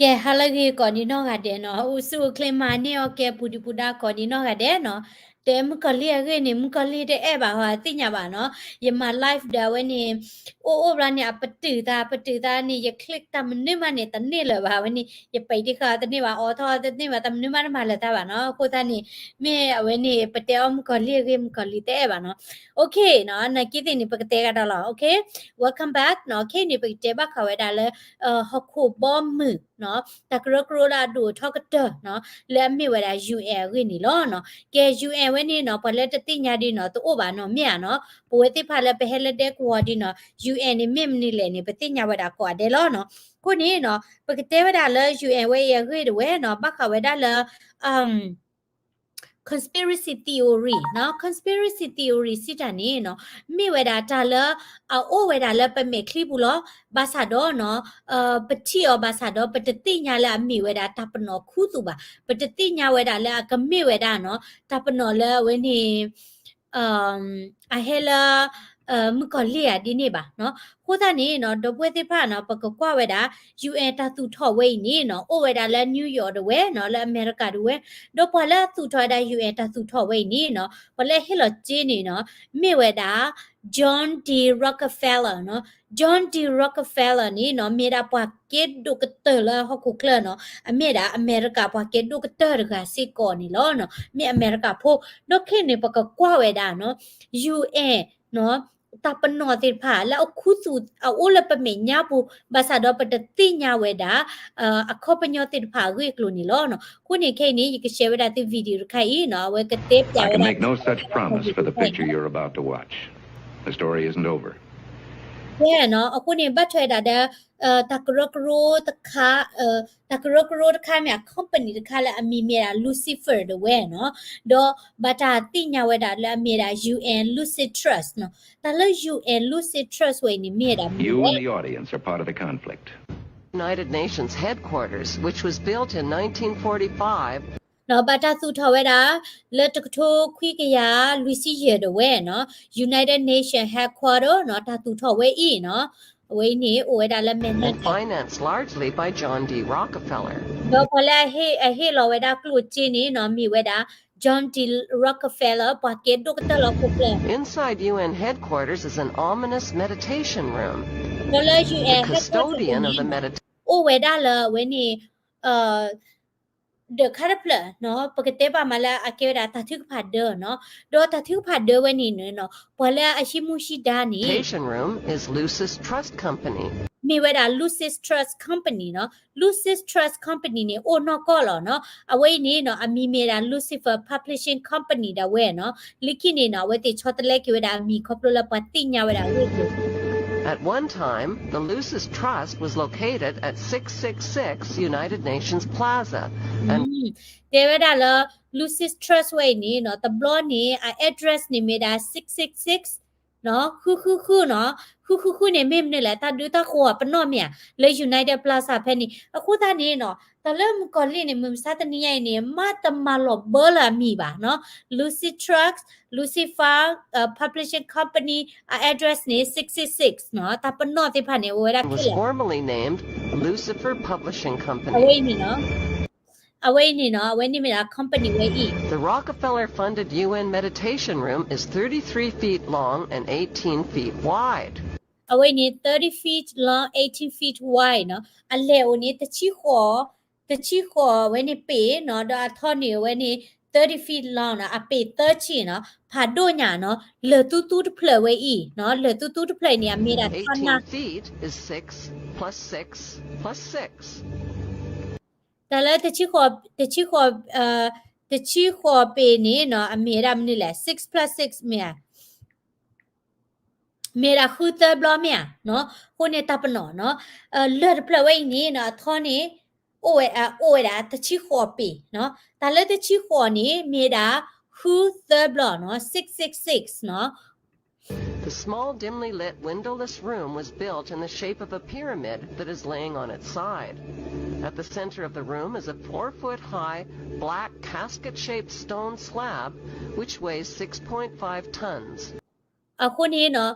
ကဲ ဟါလၢအဂ့ၤကိးဒံးနီၢ်ဂၤဒဲးနီၤ, အိၣ်ဆူၣ်အိၣ်ချ့မၤန့ၢ်အီၣ်ကဲပူၤဒံးပူၤဒါကိးဒံးနီၢ်ဂၤဒဲးနီၤ. တဲမုၣ်ကီၤလံၢ်အဂ့ၢ်န့ၣ် မုၣ်ကီၤလံၢ်တအဲၣ်ဘၣ်ဟီ သ့ၣ်ညါဘၣ်နီၤ. ယမၤ live ဒီးအဝဲန့ၣ် အိၣ်အိၣ်ဘျီန့ၣ် အပတုာ်သး ပတုာ်သးန့ၣ် ယ click တၢ်မနုၤမးန့ၣ် တန့ၢ်လၢၤဘၣ်. အဝဲန့ၣ် ယပဲာ်တံၢ်ဃာ်တန့ၢ်ဘၣ်, အိးထီၣ်တန့ၢ်ဘၣ်, တၢ်မနုၤမးတမၤလၢၤတၢ်ဘၣ်နီၤ. အဃိသတးန့ၣ် မ့ၢ်အဝဲန့ၣ် ပတဲအီၣ်မုၣ်ကီၤလံၢ်အဂ့ၢ် မုၣ်ကီၤလံၢ်တအဲၣ်ဘၣ်နီၤ. Okay နီၤ, နာ်က့သ့ၣ်န့ၣ် ပကတဲကဒီးလီၤ. Okay, welcome back နီၤ. Okay န့ၣ် ပကတဲဘၣ်ဃးဝဲဒၣ်လၢ ဟီၣ်ခိၣ်ဘီမုၢ်နီၤ, တၢ်ကရၢကရိလၢအဒိၣ်ထီၣ်ကတၢၢ်နီၤ, လၢအမ့ၢ်ဝဲဒၣ် UN အဂ့ၢ်န့ၣ်လီၤနီၤ. ကဲ UN ဝဲန့ၣ်နီၤ, ပှၤလၢတသ့ၣ်ညါဒ်နီၤ တအိၣ်ဘၣ်နီၤ, မ့ၢ်ဧါနီၤ. ပဝဲသ့ၣ်တဖၣ်လၢပဟဲလၢဒဲကဝီၤဒ်နီၤ UN န့ၣ်မ့ၢ်မနုၤလဲၣ်န့ၣ် ပသ့ၣ်ညါဝဲဒၣ်ကိးဂၤဒဲးလီၤနီၤ. အဃိန့ၣ်နီၤ ပကတဲဝဲဒၣ်လၢ UN ဝဲအံၤအဂ့ၢ်ဒၣ်ဝဲနီၤ, ဘၣ်ဃးဝဲဒၣ်လၢ conspiracy theory နီၤ, conspiracy theory စံးတၢ်န့ၣ်နီၤ, မ့ၢ်ဝဲဒၣ်တၢ်လၢ အအိၣ်ဝဲဒၣ်လၢပမဲာ်ချံပူၤလီၤ. ဘၣ်ဆၣ်ဒီးနီၤ ပထံၣ်အီၤဘၣ်ဆၣ်ဒီး ပတသ့ၣ်ညါလၢအမ့ၢ်ဝဲဒၣ်တၢ်ပနီၣ်ခူသူၣ်ဘၣ်. ပတသ့ၣ်ညါဝဲဒၣ်လၢအကမ့ၢ်ဝဲဒၣ်နီၤ တၢ်ပနီၣ်လၢအဝဲန့ၣ် အဟဲလၢ မုၣ်ကီၤလံၢ်ဧါဒ်န့ၣ်ဘၣ်နီၤ. အဃိသတးန့ၣ်နီၤ ဒီပုၢ်ဝဲၢ်သ့ၣ်တဖၣ်နီၤ ပကကွၢ်ဝဲဒၣ် UN တၢ်သူၣ်ထီၣ်ဝဲအံၤန့ၣ်နီၤ အိၣ်ဝဲဒၣ်လၢ New York ဒၣ်ဝဲနီၤ, လၢအမဲရကၤဒၣ်ဝဲ, ဒီးပှၤလၢအသူၣ်ထီၣ်ဝဲဒၣ် UN တၢ်သူၣ်ထီၣ်ဝဲအံၤန့ၣ်နီၤ ပှၤလၢအဟ့ၣ်လီၤစ့န့ၣ်နီၤ မ့ၢ်ဝဲဒၣ် John D Rockefeller နီၤ. John D Rockefeller န့ၣ်နီၤ မ့ၢ်ဒၣ်ပှၤကဲဒိၣ်ကတၢၢ်လၢဟီၣ်ခိၣ်ချၢနီၤ, အမ့ၢ်ဒၣ်အမဲရကၤပှၤကဲဒိၣ်ကတၢၢ်တဂၤစ့ၢ်ကီးန့ၣ်လီၤနီၤ, မ့ၢ်အမဲရကၤဖိ. ဒီးခဲအံၤန့ၣ် ပကကွၢ်ဝဲဒၣ်နီၤ UN နီၤ တၢ်ပနီၣ်သ့ၣ်တဖၣ် လၢအခူသူၣ်အအိၣ်လၢပမဲာ်ညါပူၤ ဘၣ်ဆၣ်ဒီးပတသ့ၣ်ညါဝဲဒၣ် အခီပညီသ့ၣ်တဖၣ်အဂ့ၢ်အကျိၤန့ၣ်လီၤနီၤ. အဃိန့ၣ်ခဲအံၤန့ၣ် ယက share ဝဲဒၣ်သု video တခါအံၤနီၤ အဝဲကတဲပျးဝဲဒၣ် I can make no such promise for the picture you're about to watch. The story isn't over. ကဲနီၤ အဃိန့ၣ် ဘၣ်ထွဲဒၣ်ဒီး တၢ်ကရၢကရိတခါ တၢ်ကရၢကရိတခါမ့ၢ် company တခါလၢအမံၤမ့ၢ်ဒၣ် Lucifer ဒၣ်ဝဲနီၤ, ဒီးဘၣ်တၢ်သ့ၣ်ညါဝဲဒၣ်လၢအမ့ၢ်ဒၣ် UN Lucid Trust နီၤ. တၢ်လၢ UN Lucid Trust ဝဲအံၤန့ၣ်မ့ၢ်ဝဲဒၣ် You and the audience are part of the conflict. United Nations headquarters, which was built in nineteen forty-five. နီၤ ဘၣ်တၢ်သူၣ်ထီၣ်ဝဲဒၣ် လၢတကထိခွံကယၤလွံၢ်ဆံယဲၢ်ဒၣ်ဝဲနီၤ, United Nation headquarter နီၤ တၢ်သူၣ်ထီၣ်ဝဲအံၤနီၤ, အဝဲအံၤန့ၣ် အိၣ်ဝဲဒၣ်လၢ Manhattan. And financed largely by John D Rockefeller. ဒီးပှၤလၢအဟ့ၣ်လီၤဝဲဒၣ်ကျိၣ်စ့န့ၣ်နီၤ မ့ၢ်ဝဲဒၣ် John D Rockefeller ပှၤကဲဒိၣ်ကတၢၢ်လၢဟီၣ်ခိၣ်ချၢ. Inside UN headquarters is an ominous meditation room. ဒီးလၢ UN headquarters န့ၣ် အိၣ်ဝဲဒၣ်လၢအဝဲန့ၣ် ဒီးခါတဖျၢၣ်နီၤ ပကတဲဘၣ်မးလၢအကဲဝဲဒၣ်တၢ်ထုကဖၣ်ဒၢနီၤ, ဒီးတၢ်ထုကဖၣ်ဒၢဝဲန့ၣ်နီၤ ပှၤလၢအဟံးမူဟံးဒါန့ၣ် Meditation room is Lucis Trust Company. မ့ၢ်ဝဲဒၣ် Lucis Trust Company နီၤ, Lucis Trust Company န့ၣ် အိၣ်နီၢ်ကီၢ်လီၤနီၤ, အဝဲအံၤန့ၣ်နီၤ အမံၤမ့ၢ်ဒၣ် Lucifer Publishing Company ဒၣ်ဝဲနီၤ, လၢခံန့ၣ်နီၤ အဝဲသ့ၣ်ဆီတလဲက့ၤဝဲဒၣ်အမံၤ ခီဖျိလၢပှၤသ့ၣ်ညါဝဲဒၣ်အဂ့ၢ်အကျိၤ. At one time, the Lucis Trust was located at six six six United Nations Plaza. တဲဝဲဒၣ်လၢ Lucis Trust ဝဲအံၤန့ၣ်နီၤ တဘျီန့ၣ် အ address န့ၣ်မ့ၢ်ဒၣ် six six six နီၤ, ဃုဃုဃုနီၤ, ဃုဃုဃုန့ၣ် မ့ၢ်မနုၤလဲၣ် တၢ်ဒုးတၢ်ဃိၤအပနီၣ်မ့ၢ်ဧါ, လၢ United Plaza ဖဲန့ၣ်. အဃိသတးန့ၣ်နီၤ တၢ်လၢမုၣ်ကီၤလံၢ်န့ၣ် မုၢ်မဆါတနံၤညါအံၤန့ၣ် မ့ၢ်တမၤလီၤဘၢလၢအမံၤဘၣ်နီၤ, Lucis Trust, Lucifer Publishing Company, အ address န့ၣ် six six six နီၤ, တၢ်ပနီၣ်သ့ၣ်တဖၣ်န့ၣ် အိၣ်ဝဲဒၣ်ခဲလၢာ်. Was formerly named Lucifer Publishing Company. အဝဲအံၤန့ၣ်နီၤ အဝဲအံၤန့ၣ်နီၤ အဝဲန့ၣ်မ့ၢ်ဒၣ် company ဝဲအံၤ. The Rockefeller-funded U N Meditation Room is thirty-three feet long and eighteen feet wide. အဝဲအံၤန့ၣ် thirty feet long, eighteen feet wide နီၤ, အလဲၢ်အိၣ်န့ၣ် တဆံဃိး, တဆံဃိးဝဲန့ၣ်ပ့ၤနီၤ, ဒီးအထီန့ၣ်အဝဲန့ၣ် thirty feet long နီၤ, အပ့ၤသၢဆံနီၤ, ဖးဒိၣ်ညါနီၤ, လၢၢ်သူသူတဖျၢၣ်ဝဲအံၤနီၤ, လၢၢ်သူသူတဖျၢၣ်အံၤန့ၣ် အမ့ၢ်ဒၣ် eighteen feet is six plus six plus six. တၢ်လၢ တဆံဃိး, တဆံဃိးပ့ၤန့ၣ်နီၤ အမ့ၢ်ဝဲဒၣ်မနုၤလဲၣ် six plus six မ့ၢ်ဧါ, မ့ၢ်ဝဲဒၣ်ဃုသၢဘျီမ့ၢ်ဧါနီၤ, အဃိန့ၣ်တၢ်ပနီၣ်နီၤ, လၢၢ်တဖျၢၣ်ဝဲအံၤန့ၣ်နီၤ အထီန့ၣ် အိၣ်ဝဲ, အိၣ်ဝဲဒၣ်တဆံဃိးပ့ၤနီၤ, တၢ်လၢတဆံဃိးန့ၣ် မ့ၢ်ဝဲဒၣ်ဃုသၢဘျီနီၤ, six six six နီၤ. The small, dimly lit, windowless room was built in the shape of a pyramid that is laying on its side. At the center of the room is a four-foot-high, black, casket-shaped stone slab, which weighs six point five tons. အဃိန့ၣ်နီၤ,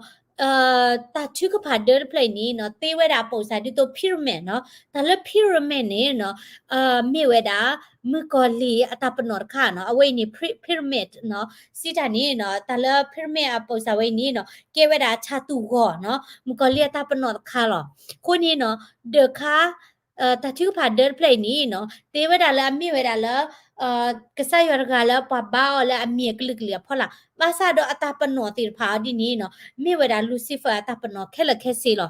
တၢ်ထုကဖၣ်ဒၢတဖျၢၣ်အံၤန့ၣ်နီၤ သ့ဝဲဒၣ်အပိာ်စၢ်ဒ်သိး pyramid နီၤ. တၢ်လၢ pyramid န့ၣ်နီၤ မ့ၢ်ဝဲဒၣ် မုၣ်ကီၤလံၢ်အတၢ်ပနီၣ်တခါနီၤ. အဝဲအံၤန့ၣ် pyramid နီၤ စံးတၢ်န့ၣ်နီၤ တၢ်လၢ pyramid အပိာ်စၢ်ဝဲအံၤန့ၣ်နီၤ ကဲဝဲဒၣ်ဆၣ်သူၣ်ဂီၤနီၤ မုၣ်ကီၤလံၢ်အတၢ်ပနီၣ်တခါလီၤ. အဃိန့ၣ်နီၤ ဒၢးခါ တၢ်ထုကဖၣ်ဒၢတဖျၢၣ်အံၤန့ၣ်နီၤ သ့ဝဲဒၣ်လၢအမ့ၢ်ဝဲဒၣ်လၢ ကစၢ်ယွၤတဂၤလၢပှၤဘါအီၤလၢအမံၤအကလုာ်ကလုာ်အဖီလာ် ဘၣ်ဆၣ်ဒီးအတၢ်ပနီၣ်သ့ၣ်တဖၣ်အီၤဒ်န့ၣ်နီၤ မ့ၢ်ဝဲဒၣ် Lucifer အတၢ်ပနီၣ်ခဲလၢာ်ခဲဆ့လီၤ.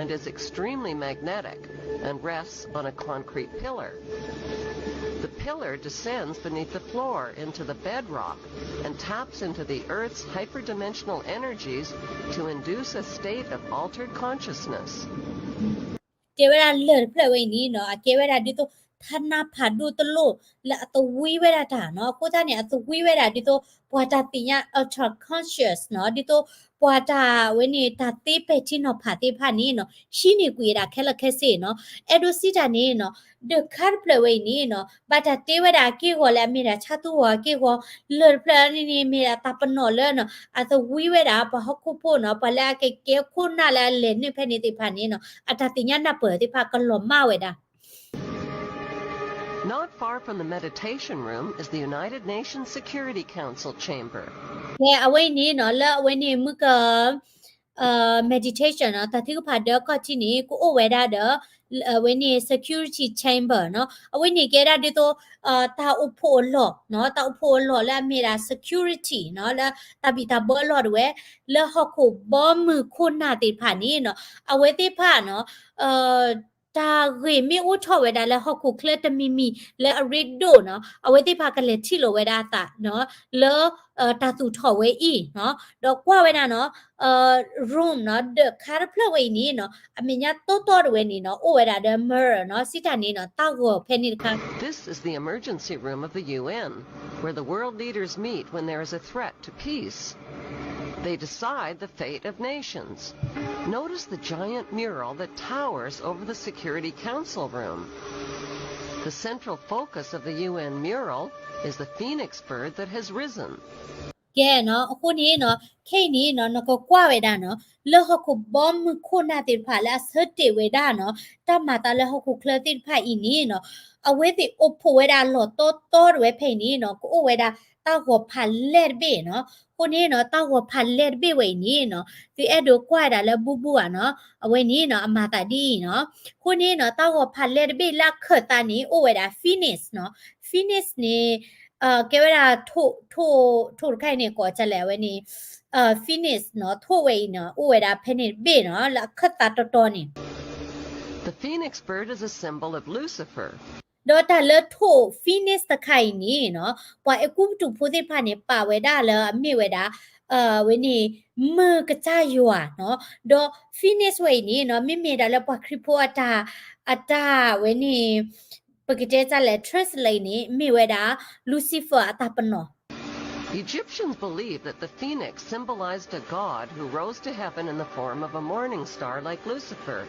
And is extremely magnetic and rests on a concrete pillar. The pillar descends beneath the floor into the bedrock and taps into the Earth's hyperdimensional energies to induce a state of altered consciousness. တဲဝဲဒၣ်လၢၢ်တဖျၢၣ်ဝဲအံၤန့ၣ်နီၤ အကဲဝဲဒၣ်ဒ်သိး ထးနါဖးဒိၣ်တလိၣ် လၢအသဝံဝဲဒၣ်တၢ်နီၤ. အဃိသတးန့ၣ် အသဝံဝဲဒၣ်ဒ်သိး ပှၤတၢ်သ့ၣ်ညါ ultra conscious နီၤ ဒ်သိးပှၤတၢ်ဝဲန့ၣ် တၢ်သ့ပဲာ်ထံနီၤဖးသ့ၣ်တဖၣ်န့ၣ်နီၤ ဟံးန့ၢ်ကွံာ်ဝဲဒၣ်ခဲလၢာ်ခဲဆ့နီၤ. အဲၣ်ဒိးစံးတၢ်န့ၣ်နီၤ ဒၢးခါတဖျၢၣ်ဝဲအံၤန့ၣ်နီၤ ဘၣ်တၢ်တ့ဝဲဒၣ်အက့ၢ်ဂီၤလၢအမ့ၢ်ဒၣ်ဆၣ်သူၣ်ဂီၤအက့ၢ်ဂီၤ လၢၢ်တဖျၢၣ်န့ၣ်န့ၣ် မ့ၢ်ဒၣ်တၢ်ပနီၣ်လၢနီၤ အသဝံဝဲဒၣ်ပှၤဟီၣ်ခိၣ်ဖိနီၤ ပှၤလၢအကကဲခိၣ်နၢ်လၢအလဲၤနုာ်ဖဲန့ၣ်သ့ၣ်တဖၣ်န့ၣ်နီၤ အတၢ်သ့ၣ်ညါနၢ်ပၢၢ်သ့ၣ်တဖၣ်ကလီၤမၢ်ဝဲဒၣ် Not far from the meditation room is the United Nations Security Council chamber. ကဲ အဝဲအံၤန့ၣ်နီၤ လၢအဝဲန့ၣ်မုၢ်က meditation နီၤ တၢ်ထုကဖၣ်ဒၢကီၢ်ထံန့ၣ် ကအိၣ်ဝဲဒၣ်ဒီး အဝဲန့ၣ် security chamber နီၤ အဝဲန့ၣ်ကဲဒၣ်ဒ်သိး တၢ်အိၣ်ဖှိၣ်အလီၢ်နီၤ တၢ်အိၣ်ဖှိၣ်အလီၢ်လၢအမ့ၢ်ဒၣ် security နီၤ လၢတၢ်ဘံၣ်တၢ်ဘၢအလီၢ်တဝဲ လၢဟီၣ်ခိၣ်ဘီမုၢ်ခိၣ်နၢ်သ့ၣ်တဖၣ်န့ၣ်နီၤ အဝဲသ့ၣ်တဖၣ်နီၤ တၢ်ဂ့ၢ်မ့ၢ်အိၣ်ထီၣ်ဝဲဒၣ်လၢဟီၣ်ခိၣ်ချၢတမံၤမံၤလၢအရ့ဒိၣ်နီၤ အဝဲသ့ၣ်တဖၣ်ကလဲၤထံၣ်လိာ်ဝဲဒၣ်အသးနီၤ လၢ တၢ်သူၣ်ထီၣ်ဝဲအံၤနီၤ ဒီးကွၢ်ဝဲဒၣ်နီၤ room နီၤ ဒၢးခါတဖျၢၣ်ဝဲအံၤန့ၣ်နီၤ အမဲာ်ညါတီတီတဝဲန့ၣ်နီၤ အိၣ်ဝဲဒၣ်ဒီး mirror နီၤ စံးတၢ်န့ၣ်နီၤ တၢ်ဂီၤဖဲန့ၣ်တခါ This is the emergency room of the U N, where the world leaders meet when there is a threat to peace. They decide the fate of nations. Notice the giant mural that towers over the Security Council room. The central focus of the U N mural is the phoenix bird that has risen. ကဲနီၤ အဃိန့ၣ်နီၤ ခဲအံၤန့ၣ်နီၤ နကကွၢ်ဝဲဒၣ်နီၤ လၢဟီၣ်ခိၣ်ဘီမုၢ်ခိၣ်နၢ်သ့ၣ်တဖၣ်လၢအဆၢတဲာ်ဝဲဒၣ်နီၤ တၢ်မၤသးလၢဟီၣ်ခိၣ်ချၢသ့ၣ်တဖၣ်အံၤန့ၣ်နီၤ အဝဲသ့ၣ်အိၣ်ဖှိၣ်ဝဲဒၣ်လီၢ်တီတီတဝဲဖဲအံၤန့ၣ်နီၤ ကအိၣ်ဝဲဒၣ်တၢ်ဂီၤဖးလဲၢ်တဘ့ၣ်နီၤ အဃိန့ၣ်နီၤ တၢ်ဂီၤဖးလဲၢ်တဘ့ၣ်ဝဲအံၤန့ၣ်နီၤ သုအဲၣ်ဒိးကွၢ်ဝဲဒၣ်လၢဘူဘူဧါနီၤ အဝဲန့ၣ်နီၤ အမၤသးဒ်အံၤနီၤ အဃိန့ၣ်နီၤ တၢ်ဂီၤဖးလဲၢ်တဘ့ၣ်လၢအခၢၣ်သးန့ၣ် အိၣ်ဝဲဒၣ် phoenix နီၤ phoenix န့ၣ် ကဲဝဲဒၣ် ထိၣ် ထိၣ်တခါအံၤန့ၣ် ကိးကလဲၣ် အဝဲန့ၣ် phoenix နီၤ ထိၣ်ဝဲအံၤနီၤ အိၣ်ဝဲဒၣ်ဖဲန့ၣ်တဘ့ၣ်နီၤ လၢအခၢၣ်သးတီတီန့ၣ် The phoenix bird is a symbol of Lucifer. ဒီးတၢ်လၢထိၣ် phoenix တခါအံၤန့ၣ်နီၤ ပှၤအဲၤကူပတူးဖိသ့ၣ်တဖၣ်န့ၣ် ပာ်ဝဲဒၣ်လၢအမ့ၢ်ဝဲဒၣ် ဝဲန့ၣ် မုၢ်ကစၢ်ယွၤနီၤ ဒီး phoenix ဝဲအံၤန့ၣ်နီၤ မ့မ့ၢ်ဒၣ်လၢပှၤခရံာ်ဖိအတၢ် အတၢ်ဝဲန့ၣ် ပကတဲတၢ်လဲၣ် translate န့ၣ် မ့ၢ်ဝဲဒၣ် Lucifer အတၢ်ပနီၣ် Egyptians believed that the phoenix symbolized a god who rose to heaven in the form of a morning star like Lucifer.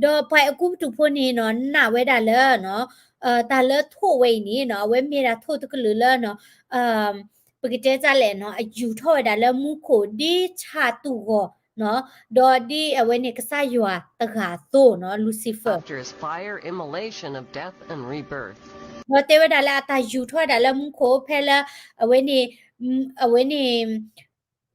ဒီးပှၤအဲၤကူပတူးဖိန့ၣ်နီၤ နာ်ဝဲဒၣ်လၢနီၤ တၢ်လၢထိၣ်ဝဲအံၤန့ၣ်နီၤ အဝဲမ့ၢ်ဒၣ်ထိၣ်တကလုာ်လၢနီၤ ပကတဲတၢ်လဲၣ်နီၤ အယူာ်ထီၣ်ဝဲဒၣ်လၢမူခိၣ်ဒ်ဆၣ်သူၣ်ဂီၤနီၤ ဒီးဒ်အဝဲန့ၣ်ကစၢ်ယွၤတဂၤအသိးနီၤ Lucifer. After his fire immolation of death and rebirth. ဒီးတဲဝဲဒၣ်လၢအတၢ်ယူာ်ထီၣ်ဝဲဒၣ်လၢမူခိၣ်ဖဲလၢ အဝဲန့ၣ် အဝဲန့ၣ်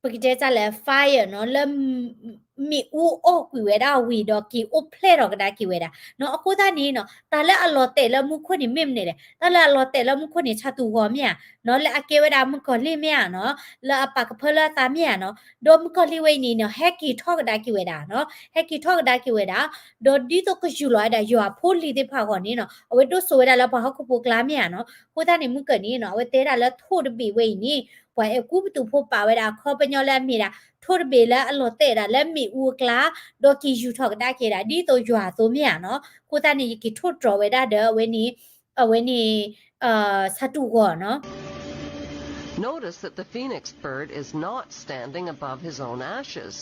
ပကတဲတၢ်လၢ fire နီၤ လၢ မ့ၣ်အူအီၣ်ကွံာ်ဝဲဒၣ်ဝံၤဒီးက့ၤအိၣ်ဖျဲၣ်ထီၣ်ကဒါက့ၤဝဲဒၣ်နီၤ အဃိသတးန့ၣ်နီၤ တၢ်လၢအလီၤတဲာ်လၢမူခိၣ်န့ၣ်မ့ၢ်မနုၤလဲၣ် တၢ်လၢအလီၤတဲာ်လၢမူခိၣ်န့ၣ် ဆၣ်သူၣ်ဂီၤမ့ၢ်ဧါနီၤ လၢအကဲဝဲဒၣ်မုၣ်ကီၤလံၢ်မ့ၢ်ဧါနီၤ လၢအပာ်ကဖၢလၢအသးမ့ၢ်ဧါနီၤ ဒီးမုၣ်ကီၤလံၢ်ဝဲအံၤန့ၣ်နီၤ ဟဲက့ၤထီၣ်ကဒါက့ၤဝဲဒၣ်နီၤ ဟဲက့ၤထီၣ်ကဒါက့ၤဝဲဒၣ် ဒီးဒ်သိးကယူၢ်လီၤဝဲဒၣ်ယွၤဖိလံၤသ့ၣ်တဖၣ်အဂီၢ်န့ၣ်နီၤ အဝဲဒိၣ်စိဝဲဒၣ်လၢပှၤဟီၣ်ခိၣ်ဖိအကျါမ့ၢ်ဧါနီၤ အဃိသတးန့ၣ်မုၢ်ကၢၢ်န့ၣ်နီၤ အဝဲတဲဒၣ်လၢထိၣ်တဘ့ၣ်ဝဲအံၤန့ၣ် ပှၤအဲၤကူပတူးဖိပာ်ဝဲဒၣ်အခီပညီလၢအမ့ၢ်ဒၣ် ထိၣ်တဘ့ၣ်လၢအလီၤတဲာ်ဒၣ်လၢမ့ၣ်အူအကျါ ဒီးက့ၤယူာ်ထီၣ်ကဒါက့ၤဒၣ် ဒ်သိးယွၤအသိးမ့ၢ်ဧါနီၤ အဃိသတးန့ၣ် ယက့ၤထိၣ်တြီၤဝဲဒၣ်ဒီးအဝဲန့ၣ် အဝဲန့ၣ် ဆၣ်တူၢ်ဂီၤနီၤ Notice that the phoenix bird is not standing above his own ashes.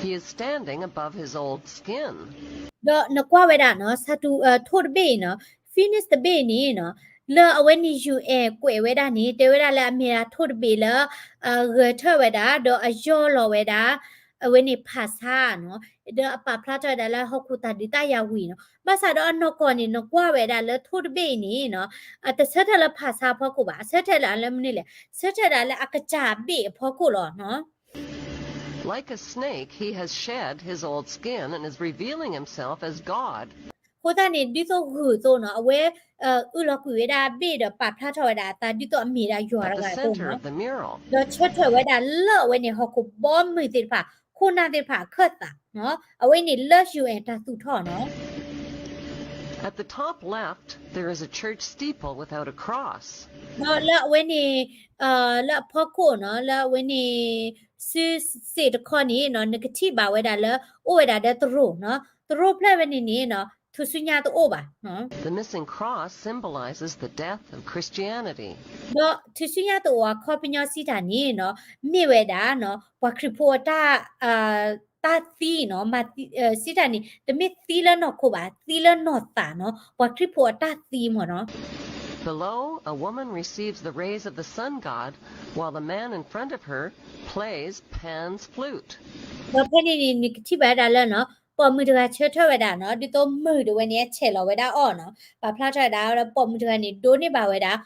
He is standing above his old skin. ဒီးနကွၢ်ဝဲဒၣ်နီၤ ဆၣ်တူၢ် ထိၣ်တဘ့ၣ်အံၤနီၤ phoenix တဘ့ၣ်န့ၣ်နီၤ လၢအဝဲန့ၣ် ယူၣ်အဲၣ် ကွဲးဝဲဒၣ်န့ၣ် တဲဝဲဒၣ်လၢအမ့ၢ်ဒၣ်ထိၣ်တဘ့ၣ်လၢ ဂဲၤထၢၣ်ဝဲဒၣ် ဒီးအယီၢ်လီၤဝဲဒၣ် အဝဲန့ၣ်ဖးဆါနီၤ, ဒီးအပာ်ဖျါထီၣ်ဝဲဒၣ်လၢဟီၣ်ခိၣ်တၢ်ဒုးတၢ်ယၤဝံၤနီၤ. ဘၣ်ဆၣ်ဒီးအနီၢ်ကီၢ်န့ၣ် နကွၢ်ဝဲဒၣ်လၢထိၣ်တဘ့ၣ်အံၤန့ၣ်နီၤ, တဆၢထၢၣ်လၢဖးဆါအဖီခိၣ်ဘၣ်, အဆၢထၢၣ်ဒၣ်လၢမနုၤလဲၣ်, ဆၢထၢၣ်ဒၣ်လၢအကစၢ်အဘ့ၣ်အဖီခိၣ်လီၤနီၤ. Like a snake, he has shed his old skin and is revealing himself as God. အဃိသတးန့ၣ် ဒ်သိးဂုၢ်အသိးနီၤ, အဝဲ အုၣ်လီၤကွံာ်ဝဲဒၣ်အဘ့ၣ်ဒီးပာ်ဖျါထီၣ်ဝဲဒၣ်အသးဒ်သိးအမ့ၢ်ဒၣ်ယွၤတဂၤအသိးနီၤ, ဒီးဆၢထၢၣ်ဝဲဒၣ်လၢအဝဲန့ၣ်ဟီၣ်ခိၣ်ဘီမုၢ်သ့ၣ်တဖၣ်, ခိၣ်နၢ်သ့ၣ်တဖၣ်အခၢၣ်သးနီၤ, အဝဲန့ၣ်လၢ ယူၣ်အဲၣ် တၢ်သူၣ်ထီၣ်နီၤ. At the top left, there is a church steeple without a cross. ဒီးလၢအဝဲန့ၣ် လၢအဖီခိၣ်နီၤ, လၢအဝဲန့ၣ် စုစ့ၣ်တခီန့ၣ်နီၤ, နကထံၣ်ဘၣ်ဝဲဒၣ်လၢ အိၣ်ဝဲဒၣ်ဒီးတရူးနီၤ, တရူးဖျၢၣ်ဝဲန့ၣ်န့ၣ်နီၤ, ထူၣ်စုညါတအိၣ်ဘၣ်နီၤ. The missing cross symbolizes the death of Christianity. ဒီးထူၣ်စုညါတအိၣ်အခီပညီစံးတၢ်န့ၣ်နီၤ, မ့ၢ်ဝဲဒၣ်နီၤ, ပှၤခရံာ်ဖိအတၢ် တၢ်သံနီၤ, မၤသံ စံးတၢ်န့ၣ် တမ့ၢ်သံလၢနီၢ်ခိဘၣ်, သံလၢနီၢ်သးနီၤ, ပှၤခရံာ်ဖိအတၢ်သံမ့ၢ်နီၤ. Below, a woman receives the rays of the sun god while the man in front of her plays Pan's flute. ဒီးဖဲန့ၣ်န့ၣ် နကထံၣ်ဘၣ်ဝဲဒၣ်လၢနီၤ, ပိာ်မုၣ်တဂၤဆၢထၢၣ်ဝဲဒၣ်နီၤ, ဒ်သိးမုၢ်ဒၣ်ဝဲန့ၣ် အဆဲးလီၤဝဲဒၣ်အီၤနီၤ, ပာ်ဖျါထီၣ်ဝဲဒၣ် ပိာ်မုၣ်တဂၤန့ၣ် ဒိးန့ၢ်ဘၣ်ဝဲဒၣ်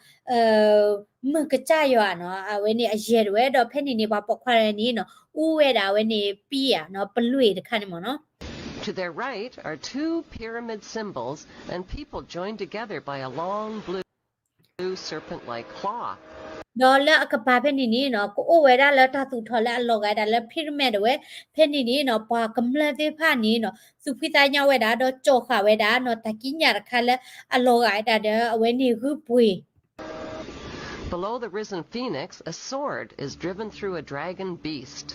မုၢ်ကစၢ်ယွၤနီၤ, အဝဲန့ၣ်အယဲၢ်ဒၣ်ဝဲ, ဒီးဖဲန့ၣ်န့ၣ် ပှၤပိာ်ခွါတဂၤန့ၣ်နီၤ, အူဝဲဒၣ်အဝဲန့ၣ် ပံယၤနီၤ, ပလွံၢ်တခါန့ၣ်မ့ၢ်နီၤ. To their right are two pyramid symbols and people joined together by a long blue serpent-like cloth. ဒီးလၢအကပၤဖဲန့ၣ်န့ၣ်နီၤ, ကအိၣ်ဝဲဒၣ်လၢတၢ်သူၣ်ထီၣ်လၢအလီၤဂာ်ဒၣ်လၢ pyramid ဒၣ်ဝဲ, ဖဲန့ၣ်န့ၣ်နီၤ, ပှၤကမျၢၢ်သ့ၣ်တဖၣ်န့ၣ်နီၤ, သူၣ်ဖှံသးညီဝဲဒၣ် ဒီးကၠီၣ်ဃာ်ဝဲဒၣ်နီၤ, တၢ်ကံးညာ်တခါလၢအလီၤဂာ်ဝဲဒၣ်ဒီး အဝဲန့ၣ်ဂုၢ်ပှ့ၤ Below the risen phoenix, a sword is driven through a dragon beast.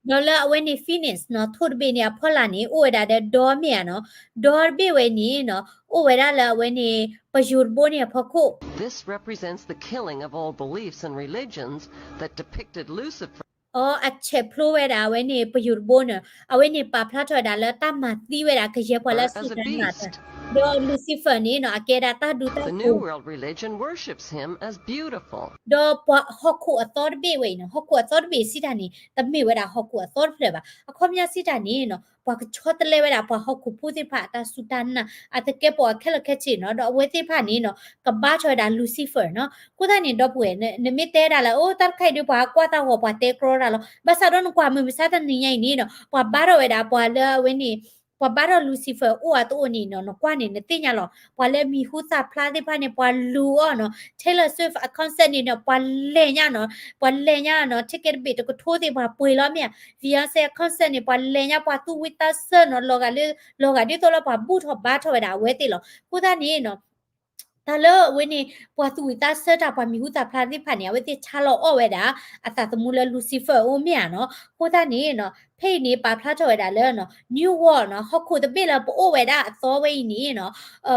ဒီးလၢအဝဲန့ၣ် phoenix နီၤ, ထိၣ်တဘ့ၣ်န့ၣ်အဖီလာ်န့ၣ် အိၣ်ဝဲဒၣ်ဒီးဒီမ့ၢ်ဧါနီၤ, ဒီတဘ့ၣ်ဝဲန့ၣ်နီၤ, အိၣ်ဝဲဒၣ်လၢအဝဲန့ၣ် ပယိၤတဘိန့ၣ်အဖီခိၣ် This represents the killing of old beliefs and religions that depicted Lucifer အီ အဆဲးဖျိဝဲဒၣ်အဝဲန့ၣ် ပယိၤတဘိန့ၣ်, အဝဲန့ၣ်ပာ်ဖျါထီၣ်ဝဲဒၣ်လၢတၢ်မၤသံဝဲဒၣ်ကယဲၢ်ပှၤလၢအစူၢ်တၢ်နာ်တၢ်, ဒီး Lucifer န့ၣ်နီၤ အကဲဒၣ်တၢ်ဒူတၢ်ဃိၤ The New World religion worships him as beautiful. ဒီးပှၤဟီၣ်ခိၣ်အသီတဘ့ၣ်ဝဲအံၤနီၤ, ဟီၣ်ခိၣ်အသီတဘ့ၣ်စံးတၢ်န့ၣ် တမ့ၢ်ဝဲဒၣ်ဟီၣ်ခိၣ်အသီတဖျၢၣ်ဘၣ်. အခီပညီစံးတၢ်န့ၣ်နီၤ, ပှၤကဆီတလဲဝဲဒၣ်ပှၤဟီၣ်ခိၣ်ဖိသ့ၣ်တဖၣ်အတၢ်စူၢ်တၢ်နာ် အသကဲးပဝးခဲလၢာ်ခဲဆ့နီၤ, ဒီးအဝဲသ့ၣ်တဖၣ်န့ၣ်နီၤ ကဘါထီၣ်ဝဲဒၣ် Lucifer နီၤ. အဃိသတးန့ၣ် ဒီပုၢ်ဝဲၢ် နမ့ၢ်တဲဒၣ်လၢ အိၣ်တၢ်တခါအံၤဒီး ပှၤကွၢ်တၢ်ဂီၤ ပှၤတဲကြီတၢ်လီၤ. ဘၣ်ဆၣ်ဒီးနကွၢ်မုာ်မဆါတနံၤညါအံၤန့ၣ်နီၤ, ပှၤဘါထီၣ်ဝဲဒၣ်ပှၤလၢအဝဲန့ၣ် ပှၤဘါထီၣ် Lucifer အိၣ်အတအိၣ်န့ၣ်နီၤ, နကွၢ်န့ၣ် နသ့ၣ်ညါလီၤ. ပှၤလၢအမံၤဟူသၣ်ဖျါသ့ၣ်တဖၣ်န့ၣ် ပှၤလူၤအီၤနီၤ. Taylor Swift အ concert န့ၣ်နီၤ ပှၤလဲၤညါနီၤ, ပှၤလဲၤညါနီၤ, ticket တဘ့ၣ်တကထိသ့ၣ် ပှၤပှ့ၤလီၤမ့ၢ်ဧါ. Beyonce အ concert န့ၣ် ပှၤလဲၤညါ ပှၤသူၣ်ဝံၣ်သးဆၢနီၤ, လီၤဂာ်လၢ လီၤဂာ်ဒ်သိးလၢပှၤဘူၣ်ထီၣ်ဘါထီၣ်ဝဲဒၣ်အဝဲသ့ၣ်လီၤ. အဃိသတးန့ၣ်နီၤ တၢ်လၢအဝဲန့ၣ် ပှၤသူၣ်ဝံၣ်သးဆၢတၢ် ပှၤမံၤဟူသၣ်ဖျါသ့ၣ်တဖၣ်န့ၣ် အဝဲသ့ၣ်ဆါလီၤအီၣ်ဝဲဒၣ် အသးသမူလၢ Lucifer အအိၣ်မ့ၢ်ဧါနီၤ. အဃိသတးန့ၣ်နီၤ ဖဲအံၤန့ၣ် ပာ်ဖျါထီၣ်ဝဲဒၣ်လၢ New World နီၤ, ဟီၣ်ခိၣ်တဘ့ၣ်လၢပအိၣ်ဝဲဒၣ်အသီဝဲအံၤန့ၣ်နီၤ,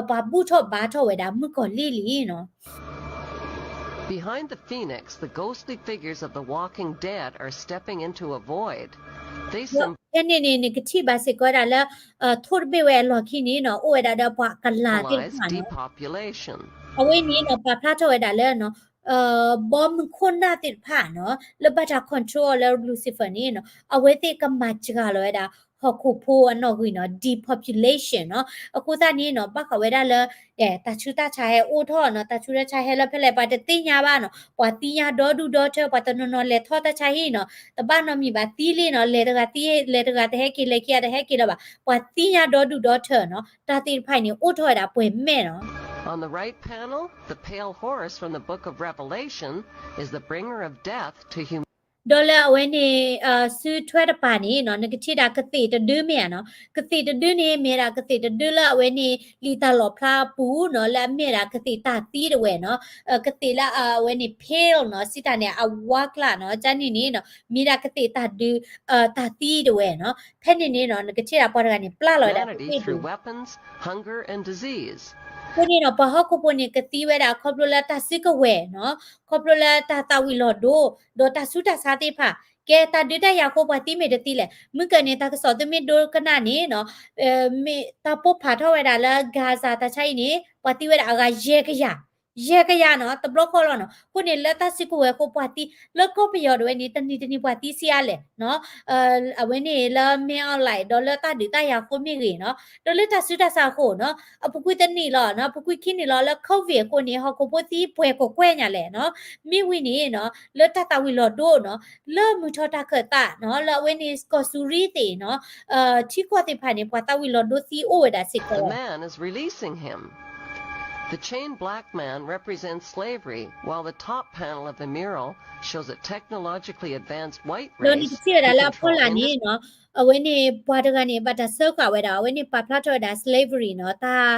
ပှၤဘူၣ်ထီၣ်ဘါထီၣ်ဝဲဒၣ်မုၣ်ကီၤလံၢ်လံနီၤ. Behind the phoenix, the ghostly figures of the walking dead are stepping into a void. ဖဲန့ၣ်န့ၣ် နကထံၣ်ဘၣ်စ့ၢ်ကီးဝဲဒၣ်လၢ ထိၣ်တဘ့ၣ်ဝဲအလီၢ်ခံန့ၣ်နီၤ အိၣ်ဝဲဒၣ်ဒီးပှၤကလၤသ့ၣ်တဖၣ်နီၤ. အဝဲန့ၣ်နီၤ ပာ်ဖျါထီၣ်ဝဲဒၣ်လၢ ဘီမုၢ်ခိၣ်နၢ်သ့ၣ်တဖၣ်နီၤ လၢဘၣ်တၢ် control အီၤလၢ Lucifer န့ၣ်နီၤ အဝဲသ့ၣ်ကမၤစှၤလီၤဝဲဒၣ် ဟီၣ်ခိၣ်ဖိအနီၣ်ဂံၢ်နီၤ depopulation နီၤ. အဃိသတးန့ၣ်နီၤ ဘၣ်ဃးဝဲဒၣ်လၢ တၢ်ဆူးတၢ်ဆါဟဲအိၣ်ထီၣ်နီၤ, တၢ်ဆူးတၢ်ဆါဟဲလၢဖဲလဲၣ် ပှၤတသ့ၣ်ညါဘၣ်နီၤ, ပှၤသံညါဒီဒူၣ်ဒီထၢ ပှၤတနီၤနီၤလဲၤထီၣ်တၢ်ဆါဟံၣ်နီၤ, တဘၣ်နီတမံၤဘၣ် သံလံနီၤ, လဲၤတဂၤသံ လဲၤတဂၤတဟဲက့ၤ လဲၤခံဂၤတဟဲက့ၤလၢၤဘၣ်, ပှၤသံညါဒီဒူၣ်ဒီထၢနီၤ, တၢ်သ့ၣ်တဖၣ်အံၤန့ၣ် အိၣ်ထီၣ်ဝဲဒၣ်ပှဲၤမဲာ်နီၤ. On the right panel, the pale horse from the book of Revelation is the bringer of death to humanity. ဒီးလၢအဝဲန့ၣ် စုထွဲတပၤန့ၣ်နီၤ နကထံၣ်ဒၣ်ကသ့ၣ်တဒုမ့ၢ်ဧါနီၤ, ကသ့ၣ်တဒုန့ၣ် မ့ၢ်ဒၣ်ကသ့ၣ်တဒုလၢအဝဲန့ၣ် လံာ်တၢ်လီၣ်ဖျါအပူၤနီၤ လၢအမ့ၢ်ဒၣ်ကသ့ၣ်တၢ်သံတဝဲနီၤ, ကသ့ၣ်လၢအဝဲန့ၣ် pale နီၤ စံးတၢ်န့ၣ် အဝါကျးနီၤ, ကန့ၣ်န့ၣ်နီၤ မ့ၢ်ဒၣ်ကသ့ၣ်တၢ်ဒု တၢ်သံတဝဲနီၤ, ဖဲန့ၣ်န့ၣ်နီၤ နကထံၣ်ဒၣ်ပှၤတဂၤန့ၣ် ပျၢ်လီၤဝဲဒၣ်ကသ့ၣ်ဒု အဃိန့ၣ်နီၤ ပှၤဟီၣ်ခိၣ်ဖိန့ၣ် ကသံဝဲဒၣ်ခီဖျိလၢတၢ်စုကဝဲၤနီၤ, ခီဖျိလၢတၢ်သးဝံၣ်လီၤဒိ ဒီးတၢ်ဆူးတၢ်ဆါသ့ၣ်တဖၣ်, ကဲတၢ်ဒုးတၢ်ယၤအဃိ ပှၤသံမ့ၢ်တသံလဲၣ်, မုၢ်ကၢၢ်န့ၣ် တၢ်ကစီၣ်သုမ့ၢ်ဒိကနၣ်န့ၣ်နီၤ, မ့ၢ်တၢ်ပိၢ်ဖးထီၣ်ဝဲဒၣ်လၢ Gaza တၢ်ဆါအံၤန့ၣ် ပှၤသံဝဲဒၣ်အဂၤယဲၢ်ကယၤ ယဲၢ်ကယၤနီၤ တဘျီဃီလီၤနီၤ. အဃိန့ၣ် လၢတၢ်စုကဝဲၤအဃိ ပှၤသံလၢကီၢ်ပယီၤဒၣ်ဝဲန့ၣ် တနံၤတနံၤပှၤသံဆံးအါလဲၣ်နီၤ. အဝဲန့ၣ်လၢ မင်းအောင်လှိုင် ဒီးလၢတၢ်ဒုးတၢ်ယၤအဃိမ့ၢ်ဂ့ၤနီၤ, ဒီးလၢတၢ်ဆူးတၢ်ဆါအဃိနီၤ, အပူၤကွံာ်တနံၤလီၤနီၤ, အပူၤကွံာ်ခံနံၣ်လီၤ လၢ COVID အဃိန့ၣ် ဟီၣ်ခိၣ်ဖိသံပှဲၤကကွဲၢ်ညါလဲၣ်နီၤ. မ့ၢ်ဝံၤန့ၣ်နီၤ လၢတၢ်သးဝံၤလီၤဒိနီၤ လၢမုၢ်ထီၣ်တၢ်ခၢၣ်သးနီၤ လၢအဝဲန့ၣ် ကီၢ်စူၤရံသ့ၣ်နီၤ ထံကီၢ်သ့ၣ်တဖၣ်န့ၣ် ပှၤသးဝံၤလီၤဒိသံအိၣ်ဝဲဒၣ်စ့ၢ်ကီး The man is releasing him. The chained black man represents slavery, while the top panel of the mural shows a technologically advanced white race ဒီးနကထံၣ်ဝဲဒၣ်လၢအဖီလာ်န့ၣ်နီၤ အဝဲန့ၣ် ပှၤတဂၤန့ၣ် ဘၣ်တၢ်စၢဃာ်ဝဲဒၣ် အဝဲန့ၣ်ပာ်ဖျါထီၣ်ဝဲဒၣ် slavery နီၤ တၢ်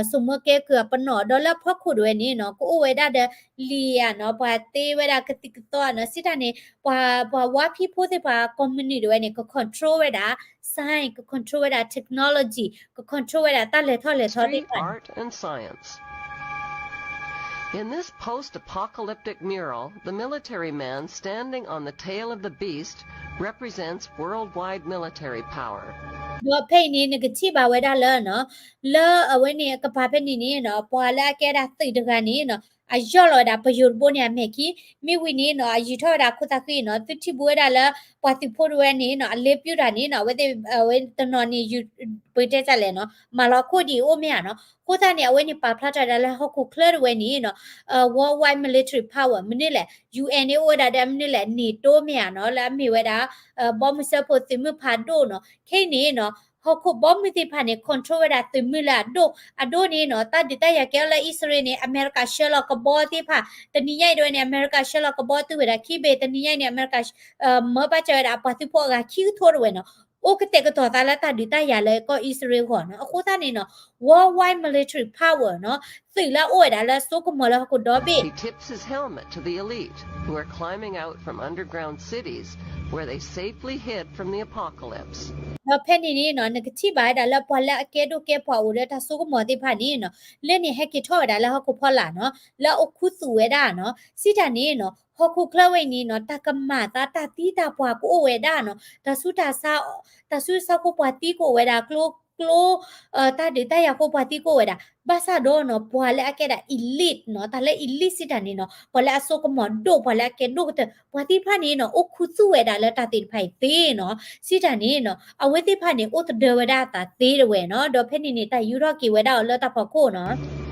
စိာ်မၢကဲကုၢ်အပနီၣ် ဒီးလၢအဖီခိၣ်ဒၣ်ဝဲန့ၣ်နီၤ ကအိၣ်ဝဲဒၣ်ဒီး လံာ်ဧါနီၤ ပှၤသ့ဝဲဒၣ်ကသံၣ်ကသီဧါနီၤ စံးတၢ်န့ၣ် ပှၤ ပှၤဝါဖံဖိသ့ၣ်တဖၣ် ကိးမုၢ်နံၤဒၣ်ဝဲန့ၣ် က control ဝဲဒၣ် science, က control ဝဲဒၣ် technology, က control ဝဲဒၣ်တၢ်လဲၤထီၣ်လဲၤထီသ့ၣ်တဖၣ် In this post-apocalyptic mural, the military man standing on the tail of the beast represents worldwide military power. ဒီးဖဲအံၤန့ၣ် နကထံၣ်ဘၣ်ဝဲဒၣ်လၢနီၤ လၢအဝဲန့ၣ်အကပၤဖဲန့ၣ်န့ၣ်နီၤ ပှၤလၢအကဲဒၣ်သုးတဂၤန့ၣ်နီၤ အယီၢ်လီၤဝဲဒၣ်ပယိၤတဘိန့ၣ်အမဲာ်ခံ, မ့ၢ်ဝံၤန့ၣ်နီၤ အယံာ်ထီၣ်ဝဲဒၣ်ခိၣ်သးဃံနီၤ သုထံၣ်ဘၣ်ဝဲဒၣ်လၢ ပှၤသုးဖိတဝဲန့ၣ်နီၤ အလ့ပျုၢ်တၢ်န့ၣ်နီၤ အဝဲသ့ၣ် အဝဲတနီၤန့ၣ် ပကတဲတၢ်လဲၣ်နီၤ မၤလီၤခိၣ်ဒံးအိၣ်မ့ၢ်ဧါနီၤ. အဃိသတးန့ၣ် အဝဲန့ၣ်ပာ်ဖျါထီၣ်ဝဲဒၣ်လၢဟီၣ်ခိၣ်ချၢတဝဲန့ၣ်နီၤ worldwide military power မနုၤလဲၣ် UN န့ၣ်အိၣ်ဝဲဒၣ်ဒီးမနုၤလဲၣ် NATO မ့ၢ်ဧါနီၤ လၢအမ့ၢ်ဝဲဒၣ် ဘီမုၢ်စၢဖှိၣ်သုးမုၢ်ဖးဒိၣ်နီၤ ခဲအံၤန့ၣ်နီၤ ဟီၣ်ခိၣ်ဘီမုၢ်သ့ၣ်တဖၣ်န့ၣ် control ဝဲဒၣ်သုးမုၢ်လၢအဒိၣ်, အဒိၣ်န့ၣ်နီၤ တၢ်ဒုးတၢ်ယၤကဲထီၣ်လၢအံၣ်စရ့လးန့ၣ် အမဲရကၤဆှၢလီၤကဘီသ့ၣ်တဖၣ် တနံၤညါအံၤဒၣ်ဝဲန့ၣ် အမဲရကၤဆှၢလီၤကဘီတုၤဝဲဒၣ်ခံဘ့ၣ် တနံၤညါအံၤန့ၣ် အမဲရကၤ မၢဘၣ်စၢၤဝဲဒၣ် ပှၤသုးဖိအဂၤခံကထိတဝဲနီၤ အိၣ်ကတဲာ်ကတီၤသးလၢတၢ်ဒုးတၢ်ယၤလၢကီၢ်အံၣ်စရ့လးအဂီၢ်နီၤ. အဃိသတးန့ၣ်နီၤ worldwide military power နီၤ သုးလၢအအိၣ်ဝဲဒၣ်လၢအစိကမီၤလၢဟီၣ်ခိၣ်ဒီဘ့ၣ် He tips his helmet to the elite who are climbing out from underground cities where they safely hid from the apocalypse. ဒီးဖဲန့ၣ်န့ၣ်နီၤ နကထံၣ်ဘၣ်ဝဲဒၣ်လၢပှၤလၢအကဲဒိၣ်ကဲပှၤအိၣ်လၢတၢ်စိကမီၤသ့ၣ်တဖၣ်န့ၣ်နီၤ လၢန့ၣ်ဟဲက့ၤထီၣ်ဝဲဒၣ်လၢဟီၣ်ခိၣ်ဖီလာ်နီၤ လၢအအိၣ်ခူသူၣ်ဝဲဒၣ်နီၤ စံးတၢ်န့ၣ်နီၤ ဟီၣ်ခိၣ်ချၢဝဲအံၤန့ၣ်နီၤ တၢ်ကမၤသးတၢ်သံတၢ်ပှၢ်ကအိၣ်ဝဲဒၣ်နီၤ တၢ်ဆူးတၢ်ဆါ တၢ်ဆူးတၢ်ဆါဖိပှၤသံကအိၣ်ဝဲဒၣ် ကျိ ကျိ တၢ်ဒုးတၢ်ယၤဖိပှၤသံကအိၣ်ဝဲဒၣ် ဘၣ်ဆၣ်ဒီးနီၤ ပှၤလၢအကဲဒၣ် elite နီၤ တၢ်လၢ elite စံးတၢ်န့ၣ်နီၤ ပှၤလၢအစိကမီၤဒိၣ် ပှၤလၢအကဲဒိၣ်ကတၢၢ် ပှၤသ့ၣ်တဖၣ်န့ၣ်နီၤ အိၣ်ခူသူၣ်ဝဲဒၣ်လၢတၢ်သ့ၣ်တဖၣ်အံၤသ့နီၤ စံးတၢ်န့ၣ်နီၤ အဝဲသ့ၣ်တဖၣ်န့ၣ် အိၣ်သဒၢဝဲဒၣ်အသးသ့တဝဲနီၤ ဒီးဖဲန့ၣ်န့ၣ် တၢ်ယူးထီၣ်က့ၤဝဲဒၣ်အီၤလၢတၢ်ဖီခိၣ်နီၤ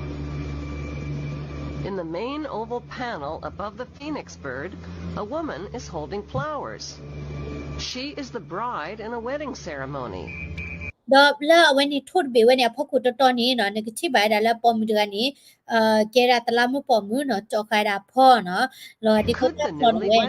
In the main oval panel above the phoenix bird, a woman is holding flowers. She is the bride in a wedding ceremony. ဒီးလၢအဝဲန့ၣ်ထိၣ်တဘ့ၣ်ဝဲန့ၣ် အဖီခိၣ်တီတီန့ၣ်နီၤ နကထံၣ်ဘၣ်ဝဲဒၣ်လၢပိာ်မုၣ်တဂၤန့ၣ် ကဲဒၣ်တလးမုၢ်ပိာ်မုၣ်နီၤ ကၠီဃာ်ဝဲဒၣ်အဖီနီၤ လီၤဒ်သိးတၢ်ဖီတဝဲ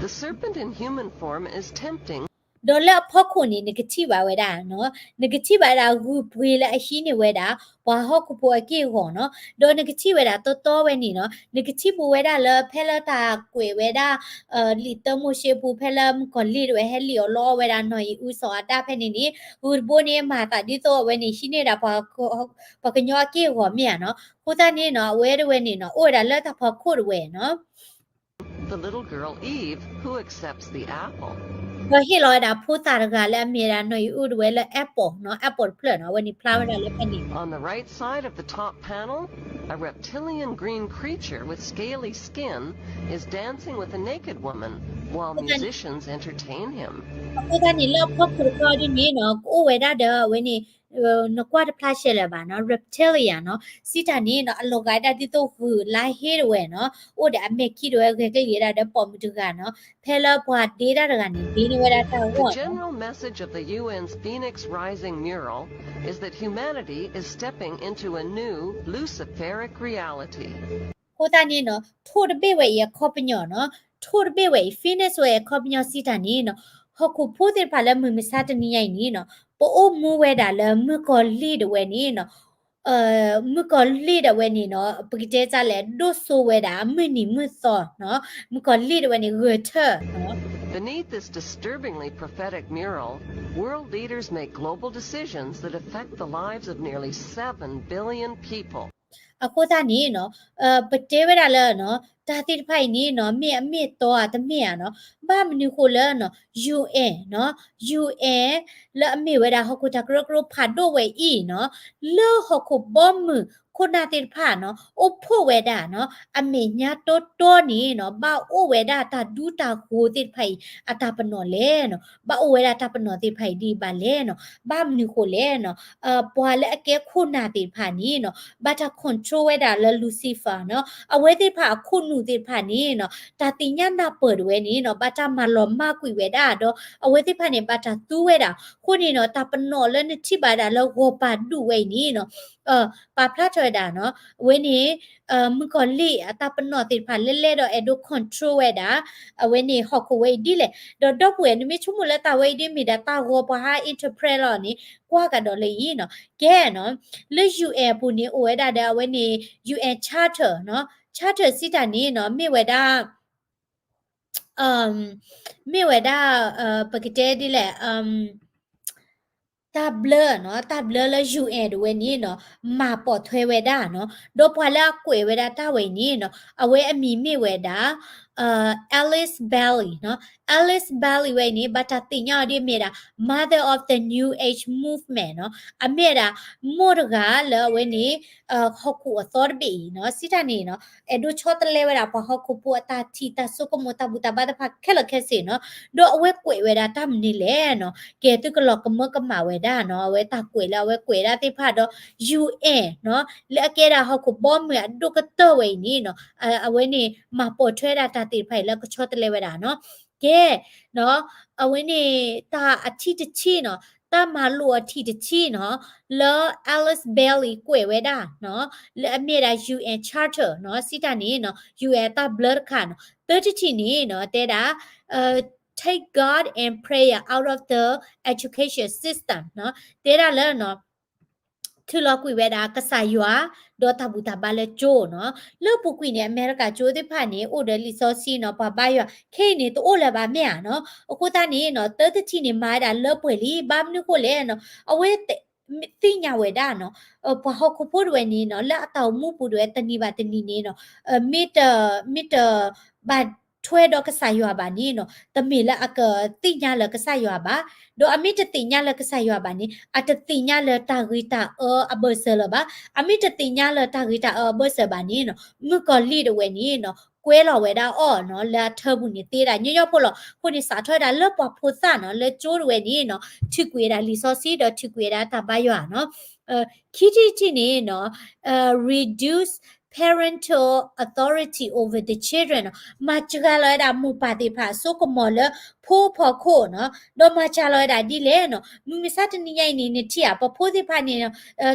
The serpent in human form is tempting. ဒီးလၢအဖီခိၣ်န့ၣ် နကထံၣ်ဘၣ်ဝဲဒၣ်နီၤ နကထံၣ်ဘၣ်ဝဲဒၣ်ဂုၢ်ပှ့ၤလၢအဟံးန့ၢ်ဝဲဒၣ် ပှၤဟီၣ်ခိၣ်ဖိအက့ၢ်အဂီၤနီၤ ဒီးနကထံၣ်ဝဲဒၣ်တီတီဝဲန့ၣ်နီၤ နကထံၣ်ဘၣ်ဝဲဒၣ်လၢဖဲလၢတၢ်ကွဲးဝဲဒၣ် လံာ်သၢမိၤၡ့အပူၤ ဖဲလၢမုၣ်ကီၤလံၢ်တဝဲဟဲလံၣ်အီၤလီအီၣ်ဝဲဒၣ်နီၢ်အံၤအူစီၤအၤဒၣ်ဖဲန့ၣ်န့ၣ် ဂုၢ်တဘိန့ၣ် မၤသးဒ်သိးအဝဲန့ၣ် ဟံးန့ၢ်ဒၣ် ပှၤကညီအက့ၢ်အဂီၤမ့ၢ်ဧါနီၤ အဃိသတးန့ၣ်နီၤ အဝဲတဝဲန့ၣ်နီၤ အိၣ်ဝဲဒၣ်လၢတၢ်ဖီခိၣ်တဝဲနီၤ The little girl Eve who accepts the apple. ဒီးဟ့ၣ်လီၤဝဲဒၣ်ဖိသၣ်တဂၤလၢအမ့ၢ်ဝဲဒၣ်နီၢ်အံၤအူတဝဲလၢ apple နီၤ apple တဖျၢၣ်နီၤ အဝဲန့ၣ်ဖျါဝဲဒၣ်လၢဖဲန့ၣ် On the right side of the top panel, a reptilian green creature with scaly skin is dancing with a naked woman while musicians entertain him. အဃိသတးန့ၣ် လၢအဖီခိၣ်တခီဒ်န့ၣ်နီၤ ကအိၣ်ဝဲဒၣ်ဒီးအဝဲန့ၣ် နကွၢ်တဖျါရှဲလၢၤဘၣ်နီၤ reptilian နီၤ စံးတၢ်န့ၣ်နီၤ အလီၤဂာ်ဒၣ်ဒ်သိးဂုၢ်လါဟ့တဝဲနီၤ အိၣ်ဒီးအမဲာ်ခံတဝဲ ဂဲၤကလံၣ်ဒၣ်ဒီးပိာ်မုၣ်တဂၤနီၤ ဖဲလၢပှၤဒ့တၢ်တဂၤန့ၣ် ဒ့န့ၢ်ဝဲဒၣ်တၢ်ဂီၢ်နီၤ The general message of the U N's Phoenix Rising mural is that humanity is stepping into a new Luciferic reality. အဃိသတးန့ၣ်နီၤ ထိၣ်တဘ့ၣ်ဝဲအံၤအခီပညီနီၤ ထိၣ်တဘ့ၣ်ဝဲအံၤ Phoenix ဝဲအခီပညီစံးတၢ်န့ၣ်နီၤ ဟီၣ်ခိၣ်ဖိသ့ၣ်တဖၣ်လၢမုၢ်မဆါတနံၤညါအံၤန့ၣ်နီၤ ပအိၣ်မူဝဲဒၣ်လၢမုၣ်ကီၤလံၢ်တဝဲန့ၣ်နီၤ မုၣ်ကီၤလံၢ်တဝဲန့ၣ်နီၤ ပကတဲတၢ်လဲၣ် ဒိၣ်စိဝဲဒၣ် မုၢ်နံၤမုၢ်သီနီၤ မုၣ်ကီၤလံၢ်တဝဲန့ၣ် ဂဲၤထၢၣ်နီၤ Beneath this disturbingly prophetic mural, world leaders make global decisions that affect the lives of nearly seven billion people. အဃိသတးန့ၣ်နီၤ ပတဲဝဲဒၣ်လၢနီၤ တၢ်သ့ၣ်တဖၣ်အံၤန့ၣ်နီၤ မ့ၢ်အမ့ၢ်အတီဧါတမ့ၢ်ဧါနီၤ ဘၣ်မနုၤဃိလၢနီၤ UN နီၤ UN လၢအမ့ၢ်ဝဲဒၣ်ဟီၣ်ခိၣ်တၢ်ကရၢကရိဖးဒိၣ်ဝဲအံၤနီၤ လၢဟီၣ်ခိၣ်ဘီမုၢ်ခိၣ်နၢ်သ့ၣ်တဖၣ်နီၤ အိၣ်ဖှိၣ်ဝဲဒၣ်နီၤ အမဲာ်ညါတီတီန့ၣ်နီၤ ဘၣ်အိၣ်ဝဲဒၣ်တၢ်ဒူတၢ်ဃိၤသ့ၣ်တဖၣ်အံၤ အတၢ်ပနီၣ်လဲၣ်နီၤ ဘၣ်အိၣ်ဝဲဒၣ်တၢ်ပနီၣ်သ့ၣ်တဖၣ်အံၤဒ်အံၤဘၣ်လဲၣ်နီၤ ဘၣ်မနုၤဃိလဲၣ်နီၤ ပှၤလၢအကဲခိၣ်နၢ်သ့ၣ်တဖၣ်န့ၣ်နီၤ ဘၣ်တၢ် control ဝဲဒၣ်လၢ Lucifer နီၤ အဝဲသ့ၣ်တဖၣ်အခိၣ်နူာ်သ့ၣ်တဖၣ်န့ၣ်နီၤ တၢ်သ့ၣ်ညါနၢ်ပၢၢ်တဝဲန့ၣ်နီၤ ဘၣ်တၢ်မၤလီၤမၢ်ကွံာ်ဝဲဒၣ် ဒီးအဝဲသ့ၣ်တဖၣ်န့ၣ် ဘၣ်တၢ်သူဝဲဒၣ် အဃိန့ၣ်နီၤ တၢ်ပနီၣ်လၢနထံၣ်ဘၣ်ဒၣ်လၢဂီၤပာ်ဒူၣ်ဝဲအံၤန့ၣ်နီၤ ပာ်ဖျါထီၣ်ဝဲဒၣ်နီၤ အဝဲန့ၣ် မုၣ်ကီၤလံၢ်အတၢ်ပနီၣ်သ့ၣ်တဖၣ်လဲၤလဲၤဒီးအဲၣ်ဒိး control ဝဲဒၣ် အဝဲန့ၣ်ဟီၣ်ခိၣ်ဝဲအံၤဒ်လဲၣ် ဒီးဒီပုၢ်ဝဲၢ် နမ့ၢ်ဆိကမိၣ်လၢတၢ်ဝဲအံၤဒ်မ့ၢ်ဒၣ်တၢ်ဂီၤပှၤဟး interpret လီၤန့ၣ် ကွၢ်ကဒီးလၢအံၤနီၤ ကဲနီၤ လၢ UN အပူၤန့ၣ် အိၣ်ဝဲဒၣ်ဒီးအဝဲန့ၣ် UN Charter နီၤ Charter စံးတၢ်န့ၣ်နီၤ မ့ၢ်ဝဲဒၣ် မ့ၢ်ဝဲဒၣ် ပကတဲဒ်လဲၣ် တၢ်ဘျၢနီၤ တၢ်ဘျၢလၢ UN တဝဲန့ၣ်နီၤ မၤပိာ်ထွဲဝဲဒၣ်နီၤ ဒီးပှၤလၢအကွဲးဝဲဒၣ်တၢ်ဝဲအံၤန့ၣ်နီၤ အဝဲအမံၤမ့ၢ်ဝဲဒၣ် Alice Bailey နီၤ Alice Bailey ဝဲအံၤန့ၣ် ဘၣ်တၢ်သ့ၣ်ညါအီၤဒ်မ့ၢ်ဒၣ် Mother of the New Age Movement နီၤ အမ့ၢ်ဝဲဒၣ် မိၢ်တဂၤလၢအဝဲန့ၣ် ဟီၣ်ခိၣ်အသီတဘ့ၣ်အံၤနီၤ စံးတၢ်န့ၣ်နီၤ အဲၣ်ဒိးဆီတလဲဝဲဒၣ်ပှၤဟီၣ်ခိၣ်ဖိအတၢ်ထံၣ်တၢ်ဆိကမိၣ်တၢ်ဘူၣ်တၢ်ဘါတဖၣ်ခဲလၢာ်ခဲဆ့နီၤ ဒီးအဝဲကွဲးဝဲဒၣ်တၢ်မနုၤလဲၣ်နီၤ ကဲသုကလီၤကမၢကမၣ်ဝဲဒၣ်နီၤ အဝဲတၢ်ကွဲးလၢအဝဲကွဲးဒၣ်သ့ၣ်တဖၣ်ဒီး UN နီၤ လၢအကဲဒၣ်ဟီၣ်ခိၣ်ဘီမုၢ်အဒိၣ်ကတၢၢ်ဝဲအံၤန့ၣ်နီၤ အဝဲန့ၣ်မၤပိာ်ထွဲဒၣ်တၢ်သ့ၣ်တဖၣ်အံၤလၢကဆီတလဲဝဲဒၣ်နီၤ ကဲ အဝဲန့ၣ် တၢ်အထံၣ်တထံၣ်နီၤ တၢ်မၤလိာ်အထံၣ်တထံၣ်နီၤ လၢ Alice Bailey ကွဲးဝဲဒၣ်နီၤ လၢအမ့ၢ်ဒၣ် UN Charter နီၤ စံးတၢ်န့ၣ်နီၤ UN အတၢ်ဘျၢတခါနီၤ သၢထံၣ်တထံၣ်န့ၣ်နီၤ တဲဒၣ် take God and prayer out of the education system နီၤ တဲဒၣ်လၢနီၤ ထုးလီၤကွံာ်ဝဲဒၣ်ကစၢ်ယွၤ ဒီးတၢ်ဘူၣ်တၢ်ဘါလၢကၠိနီၤ လၢအပူၤကွံာ်န့ၣ် အမဲရကၤကၠိသ့ၣ်တဖၣ်န့ၣ် အိၣ်ဒီးလံာ်စီဆှံနီၤ ပှၤဘါယွၤ ခဲအံၤန့ၣ် တအိၣ်လၢၤဘၣ်မ့ၢ်ဧါနီၤ အဃိသတးန့ၣ်နီၤ သၢထံၣ်တထံၣ်န့ၣ် မၤဝဲဒၣ်လၢပှဲၤလံ ဘၣ်မနုၤဃိလဲၣ်နီၤ အဝဲ သ့ၣ်ညါဝဲဒၣ်နီၤ ပှၤဟီၣ်ခိၣ်ဖိတဝဲန့ၣ်နီၤ လၢအတၢ်အိၣ်မူပူၤတဝဲတနံၤဘၣ်တနံၤန့ၣ်နီၤ မ့ၢ်တ မ့ၢ်တ ဘၣ်ထွဲဒီးကစၢ်ယွၤဘၣ်န့ၣ်နီၤ တမ့ၢ်လၢအကသ့ၣ်ညါလၢကစၢ်ယွၤဘၣ်, ဒီးအမ့ၢ်တသ့ၣ်ညါလၢကစၢ်ယွၤဘၣ်န့ၣ် အတသ့ၣ်ညါလၢတၢ်ဂ့ၤတၢ်အၢအဘၢၣ်စၢၤလၢၤဘၣ်. အမ့ၢ်တသ့ၣ်ညါလၢတၢ်ဂ့ၤတၢ်အၢအဘၢၣ်စၢၤဘၣ်န့ၣ်နီၤ မုၣ်ကီၤလံၢ်တဝဲန့ၣ်နီၤ ကွဲလီၤဝဲဒၣ်အီၤနီၤ လၢအထၢပူၤန့ၣ်သ့ဒၣ်ညီညီဖိလီၤ. အဃိန့ၣ် စးထီၣ်ဝဲဒၣ်လၢပှၤဖိသၣ်နီၤ လၢကၠိတဝဲန့ၣ်နီၤ ထုးကွံာ်ဝဲဒၣ်လံာ်စီဆှံဒီးထုးကွံာ်ဝဲဒၣ်တၢ်ဘါယွၤနီၤ. ခံထံၣ်တထံၣ်န့ၣ်နီၤ reduce parental authority over the children နီၤ မၤစှၤလီၤဝဲဒၣ်မိၢ်ပၢ်သ့ၣ်တဖၣ်အစိကမီၤလၢဖိအဖီခိၣ်နီၤ ဒီးမၤစှၤလီၤဝဲဒၣ်ဒ်လဲၣ်နီၤ မုၢ်မဆါတနံၤညါအံၤန့ၣ် နထံၣ်ဧါ ပဖိသ့ၣ်တဖၣ်န့ၣ်နီၤ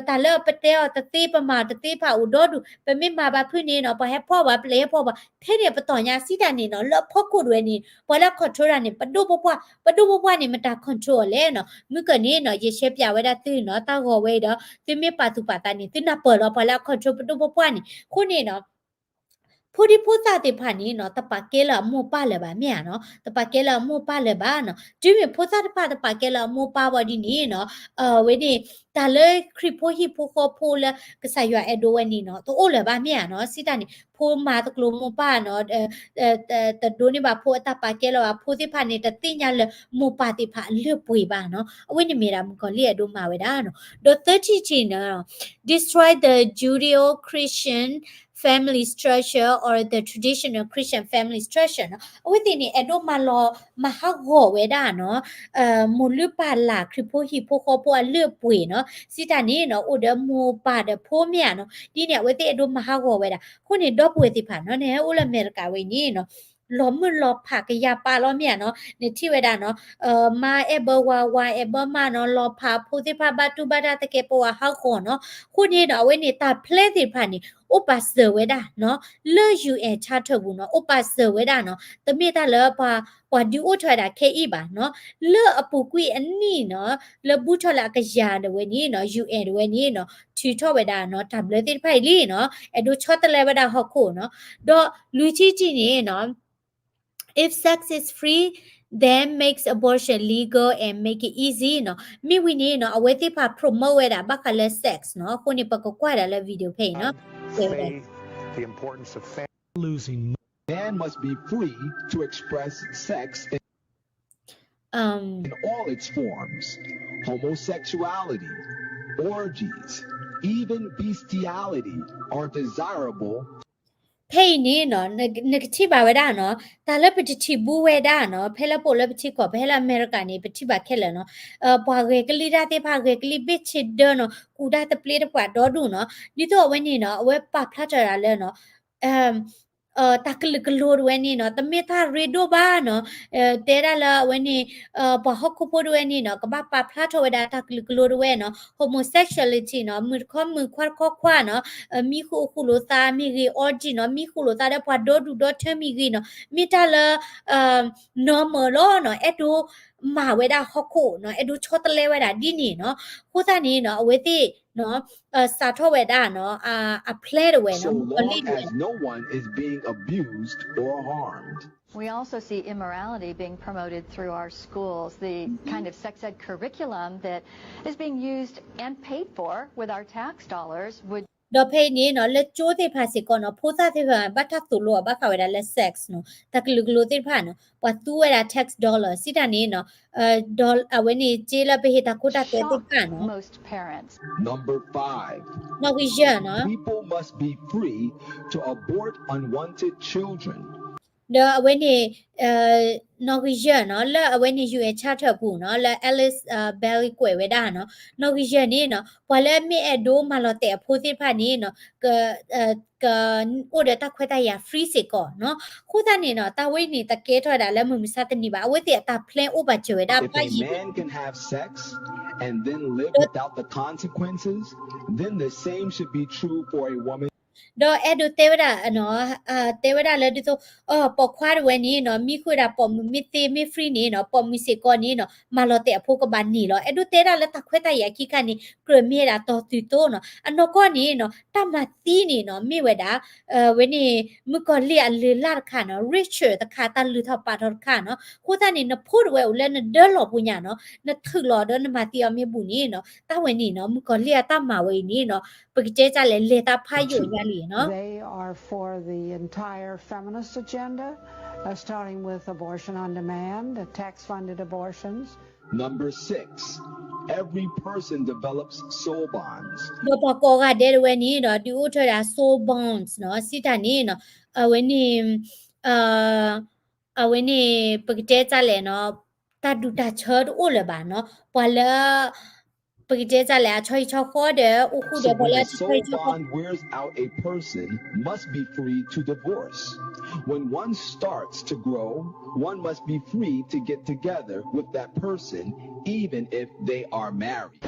တၢ်လၢပတဲအီၤတသ့ ပမၤအီၤတသ့တဖၣ်အိၣ်ဒီဒူၣ် ပမ့ၢ်မၤဘၣ်ဖုးန့ၣ်နီၤ ပှၤဟဲဖီၣ်ဘၣ် ပလဲၤဟဲဖီၣ်ဘၣ် ဖဲန့ၣ်ပတီၢ်ညါစံးတၢ်န့ၣ်နီၤ လၢအဖီခိၣ်တဝဲန့ၣ် ပှၤလၢအ control တၢ်န့ၣ် ပဒိၣ်ဖိပှၢ် ပဒိၣ်ဖိပှၢ်န့ၣ် မတၤ control အီၤလဲၣ်နီၤ. မုၢ်ကၢၢ်န့ၣ်နီၤ ယရှဲပၠးဝဲဒၣ်သုနီၤ တၢ်ဂီၤဝဲအံၤဒီး သုမ့ၢ်ပာ်သူၣ်ပာ်သးန့ၣ် သုနၢ်ပၢၢ်လီၤ ပှၤလၢအ control ပဒိၣ်ဖိပှၢ်န့ၣ် အဃိန့ၣ်နီၤ ဖိဒံဖိသၣ်သ့ၣ်တဖၣ်န့ၣ်နီၤ တပာ်ကဲလၢအမိၢ်ပၢ်လၢၤဘၣ် မ့ၢ်ဧါနီၤ တပာ်ကဲလၢအမိၢ်ပၢ်လၢၤဘၣ်နီၤ. တုၤမ့ၢ်ဖိသၣ်တဖၣ်တပာ်ကဲလၢအမိၢ်ပၢ်ဘၣ်ဒ်န့ၣ်နီၤ အဝဲန့ၣ် တၢ်လၢခရံာ်ဖိဟံၣ်ဖိဃီဖိလၢကစၢ်ယွၤအဲၣ်ဒိးဝဲန့ၣ်နီၤ တအိၣ်လၢၤဘၣ် မ့ၢ်ဧါနီၤ. စံးတၢ်န့ၣ် ဖိမၤသကျိၤမိၢ်ပၢ်နီၤ တဒိးန့ၢ်ဘၣ်ဖိအတၢ်ပာ်ကဲလၢၤဘၣ် ဖိသ့ၣ်တဖၣ်န့ၣ် တသ့ၣ်ညါလၢမိၢ်ပၢ်သ့ၣ်တဖၣ်အလုၢ်အပှ့ၤဘၣ်နီၤ. အဝဲန့ၣ်မ့ၢ်ဒၣ်မုၣ်ကီၤလံၢ်အဲၣ်ဒိးမၤဝဲဒၣ်နီၤ. ဒီးသၢထံၣ်တထံၣ်န့ၣ် destroy the Judeo-Christian family structure or the traditional Christian family structure နီၤ. အဝဲသ့ၣ်န့ၣ် အဲၣ်ဒိးမၤလီၤ မၤဟးဂီၤဝဲဒၣ်နီၤ မိၢ်လုၢ်ပၢ်လၢ် ခရံာ်ဖိဟံၣ်ဖိဃီဖိအလုၢ်အပှ့ၤနီၤ. စံးတၢ်န့ၣ်နီၤ အိၣ်ဒီးမိၢ်ပၢ်ဒီးဖိ မ့ၢ်ဧါနီၤ. ဒ်န့ၣ် အဝဲသ့ၣ်အဲၣ်ဒိးမၤဟးဂီၤဝဲဒၣ်. အဃိန့ၣ် ဒီပုၢ်ဝဲၢ်သ့ၣ်တဖၣ်နီၤ နဟဲအိၣ်လၢအမဲရကၤဝဲအံၤန့ၣ်နီၤ လီၤမုၢ်လီၤဖးကယၤပာ်လီၤ မ့ၢ်ဧါနီၤ. နထံၣ်ဝဲဒၣ်နီၤ မါအဲၣ်ဘၢဝၤ ဝၤအဲၣ်ဘၢမါနီၤ လီၤဖးဖိသ့ၣ်တဖၣ် ဘၣ်တူၢ်ဘၣ်တၢ် သကဲးပဝးဟးဂီၤနီၤ. အဃိန့ၣ်ဒီး အဝဲန့ၣ် တၢ်ဖျဲသ့ၣ်တဖၣ်န့ၣ် အိၣ်ပာ်စၢၤဝဲဒၣ်နီၤ လၢ UN Charter ပူၤနီၤ အိၣ်ပာ်စၢၤဝဲဒၣ်နီၤ တမ့ၢ်တၢ်လၢပှၤ ပှၤဒုးအိၣ်ထီၣ်ဝဲဒၣ်ခဲအံၤဘၣ်နီၤ. လၢအပူၤကွံာ်အနံၣ်နီၤ လၢဘူးထီၣ်လၢအကယၤတဝဲန့ၣ်နီၤ UN တဝဲန့ၣ်နီၤ ထုးထီၣ်ဝဲဒၣ်နီၤ တၢ်ဘျၢသ့ၣ်တဖၣ်အံၤလံနီၤ အဲၣ်ဒိးဆီတလဲဝဲဒၣ်ဟီၣ်ခိၣ်နီၤ. ဒီးလွံၢ်ထံၣ်တထံၣ်န့ၣ်နီၤ if sex is free, then makes abortion legal and make it easy နီၤ. မ့ၢ်ဝံၤန့ၣ်နီၤ အဝဲသ့ၣ်တဖၣ် promote ဝဲဒၣ်ဘၣ်ဃးလၢ sex နီၤ. အဃိန့ၣ် ပကကွၢ်ဒၣ်လၢ video ဖဲအံၤနီၤ. Losing. Man must be free to express sex in, um, in all its forms. Homosexuality, orgies, even bestiality are desirable. ဖဲအံၤန့ၣ်နီၤ နကထံၣ်ဘၣ်ဝဲဒၣ်နီၤ တၢ်လၢပတထံၣ်ဘူးဝဲဒၣ်နီၤ ဖဲလၢပအိၣ်လၢပထံကီၢ် ဖဲလၢအမဲရကၤန့ၣ် ပထံၣ်ဘၣ်ခဲလၢာ်နီၤ. ပှၤဂဲၤကလံၣ်တၢ်သ့ၣ်တဖၣ် ဂဲၤကလံၣ်ဘ့ၣ်ဆ့ဒၢနီၤ ကူးတၢ်သဘျ့တပှၤဒီဒူၣ်နီၤ. ဒ်သိးအဝဲန့ၣ်နီၤ အဝဲပာ်ဖျါထီၣ်ဒၣ်လၢနီၤ တၢ်ကလုာ်ကလိၤတဝဲန့ၣ်နီၤ တမ့ၢ်တၢ်ရ့ဒိၣ်ဘၣ်နီၤ. တဲဒၣ်လၢအဝဲန့ၣ် ပှၤဟီၣ်ခိၣ်ဖိတဝဲန့ၣ်နီၤ ကဘၣ်ပာ်ဖျါထီၣ်ဝဲဒၣ်တၢ်ကလုာ်ကလိၤတဝဲနီၤ homosexuality နီၤ မုၣ်တခီမုၣ်ခွါတခီခွါနီၤ မံဃုာ်အိၣ်ဃုာ်လိာ်သးမ့ၢ်ဂ့ၤ orgy နီၤ မံဃုာ်လိာ်သးဒီးပှၤဒီဒူၣ်ဒီထၢမ့ၢ်ဂ့ၤနီၤ မ့ၢ်တၢ်လၢ normal လီၤနီၤ. အဲၣ်ဒိးမၤဝဲဒၣ်ဟီၣ်ခိၣ်နီၤ အဲၣ်ဒိးဆီတလဲဝဲဒၣ်ဒ်န့ၣ်နီၤ. အဃိသတးန့ၣ်နီၤ အဝဲသ့ၣ်နီၤ စးထီၣ်ဝဲဒၣ်နီၤ အ plan တဝဲနီၤ မုၣ်ကီၤလံၢ်တဝဲနီၤ We also see immorality being promoted through our schools, the kind of sex ed curriculum that is being used and paid for with our tax dollars would ဒီးဖဲအံၤန့ၣ်နီၤ လၢကၠိသ့ၣ်တဖၣ်စ့ၢ်ကီးနီၤ ဖိသၣ်သ့ၣ်တဖၣ်ဘၣ်တၢ်သိၣ်လိအီၤဘၣ်ဃးဝဲဒၣ်လၢ sex နီၤ တၢ်ကလုာ်ကလိၤသ့ၣ်တဖၣ်နီၤ ပှၤသူဝဲဒၣ် tax dollar စံးတၢ်န့ၣ်နီၤ အဝဲန့ၣ်စ့လၢပဟ့ၣ်တၢ်ခိတၢ်သွဲသ့ၣ်တဖၣ်နီၤ Number five, နီၣ်ဂံၢ်ယဲၢ်နီၤ people must be free to abort unwanted children. ဒီးအဝဲန့ၣ် နီၣ်ဂံၢ်ယဲၢ်နီၤ လၢအဝဲန့ၣ် ယူၣ်အဲၣ် charter အပူၤနီၤ လၢ Alice Bailey ကွဲးဝဲဒၣ်နီၤ နီၣ်ဂံၢ်ယဲၢ်န့ၣ်နီၤ ပှၤလၢအမ့ၢ်အဲၣ်ဒိးမၤလီၤတဲာ်အဖိသ့ၣ်တဖၣ်န့ၣ်နီၤ က ကအိၣ်ဒီးတၢ်ခွဲးတၢ်ယာ် free စ့ၢ်ကီးနီၤ. အဃိသတးန့ၣ်နီၤ တၢ်ဝဲအံၤန့ၣ်တကဲထီၣ်ဝဲဒၣ်လၢမုၢ်မဆါတနံၤဘၣ် အဝဲသ့ၣ်အတၢ် plan အိၣ်ဘၣ်စၢၤဝဲဒၣ် If a man can have sex and then live without the consequences, then the same should be true for a woman. ဒီးအဲၣ်ဒိးတဲဝဲဒၣ် တဲဝဲဒၣ်လၢဒ်သိး ပိာ်ခွါတဝဲန့ၣ်နီၤ မံဃုာ်ဒၣ်ပိာ်မုၣ်မ့ၢ်သ့မ့ၢ် free န့ၣ်နီၤ ပိာ်မုၣ်စ့ၢ်ကီးန့ၣ်နီၤ မၤလီၤတဲာ်အဖိကဘၣ်န့ၢ်လီၤ. အဲၣ်ဒိးတဲဒၣ်လၢတၢ်ခွဲးတၢ်ယာ်ခံခါန့ၣ် ကြၢးမ့ၢ်ဝဲဒၣ်တီၤသုးသိနီၤ. အနီၢ်ကီၢ်န့ၣ်နီၤ တၢ်မၤသံန့ၣ်နီၤ မ့ၢ်ဝဲဒၣ် ဝဲန့ၣ် မုၣ်ကီၤလံၢ်အလုၢ်အလၢ်တခါနီၤ ritual တခါ တၢ်လုၢ်ထီၣ်ပာ်ထီၣ်တခါနီၤ. အဃိသတးန့ၣ် နဖိတဝဲအိၣ်လၢနဒၢလီၢ်ပူၤညါနီၤ နထုးလီၤဒီးနမၤသံအီၤမ့ၢ်ဘူၣ်န့ၣ်နီၤ တၢ်ဝဲန့ၣ်နီၤ မုၣ်ကီၤလံၢ်အတၢ်မၤဝဲအံၤန့ၣ်နီၤ ပကတဲတၢ်လဲၣ် လဲၤတၢ်ဖးယိာ်ညါလံနီၤ. They are for the entire feminist agenda, uh, starting with abortion on demand, uh, tax funded abortions. Number six, every person develops soul bonds. ဒီးပှၤကိးဂၤဒဲးတဝဲန့ၣ်ဒီး ဒုးအိၣ်ထီၣ်ဝဲဒၣ် soul bonds နီၤ စံးတၢ်န့ၣ်နီၤ အဝဲန့ၣ် အဝဲန့ၣ် ပကတဲတၢ်လဲၣ်နီၤ တၢ်ဒူၣ်တၢ်ဆၢတအိၣ်လၢၤဘၣ်နီၤ ပှၤလၢ ပကတဲတၢ်လဲၣ် အဆီဟံၣ်ဆီဃီဒီး အိၣ်ဃူဒီးပှၤလၢအဆီဟံၣ်ဆီဃီ So when a soul bond wears out, a person must be free to divorce. When one starts to grow, one must be free to get together with that person, even if they are married.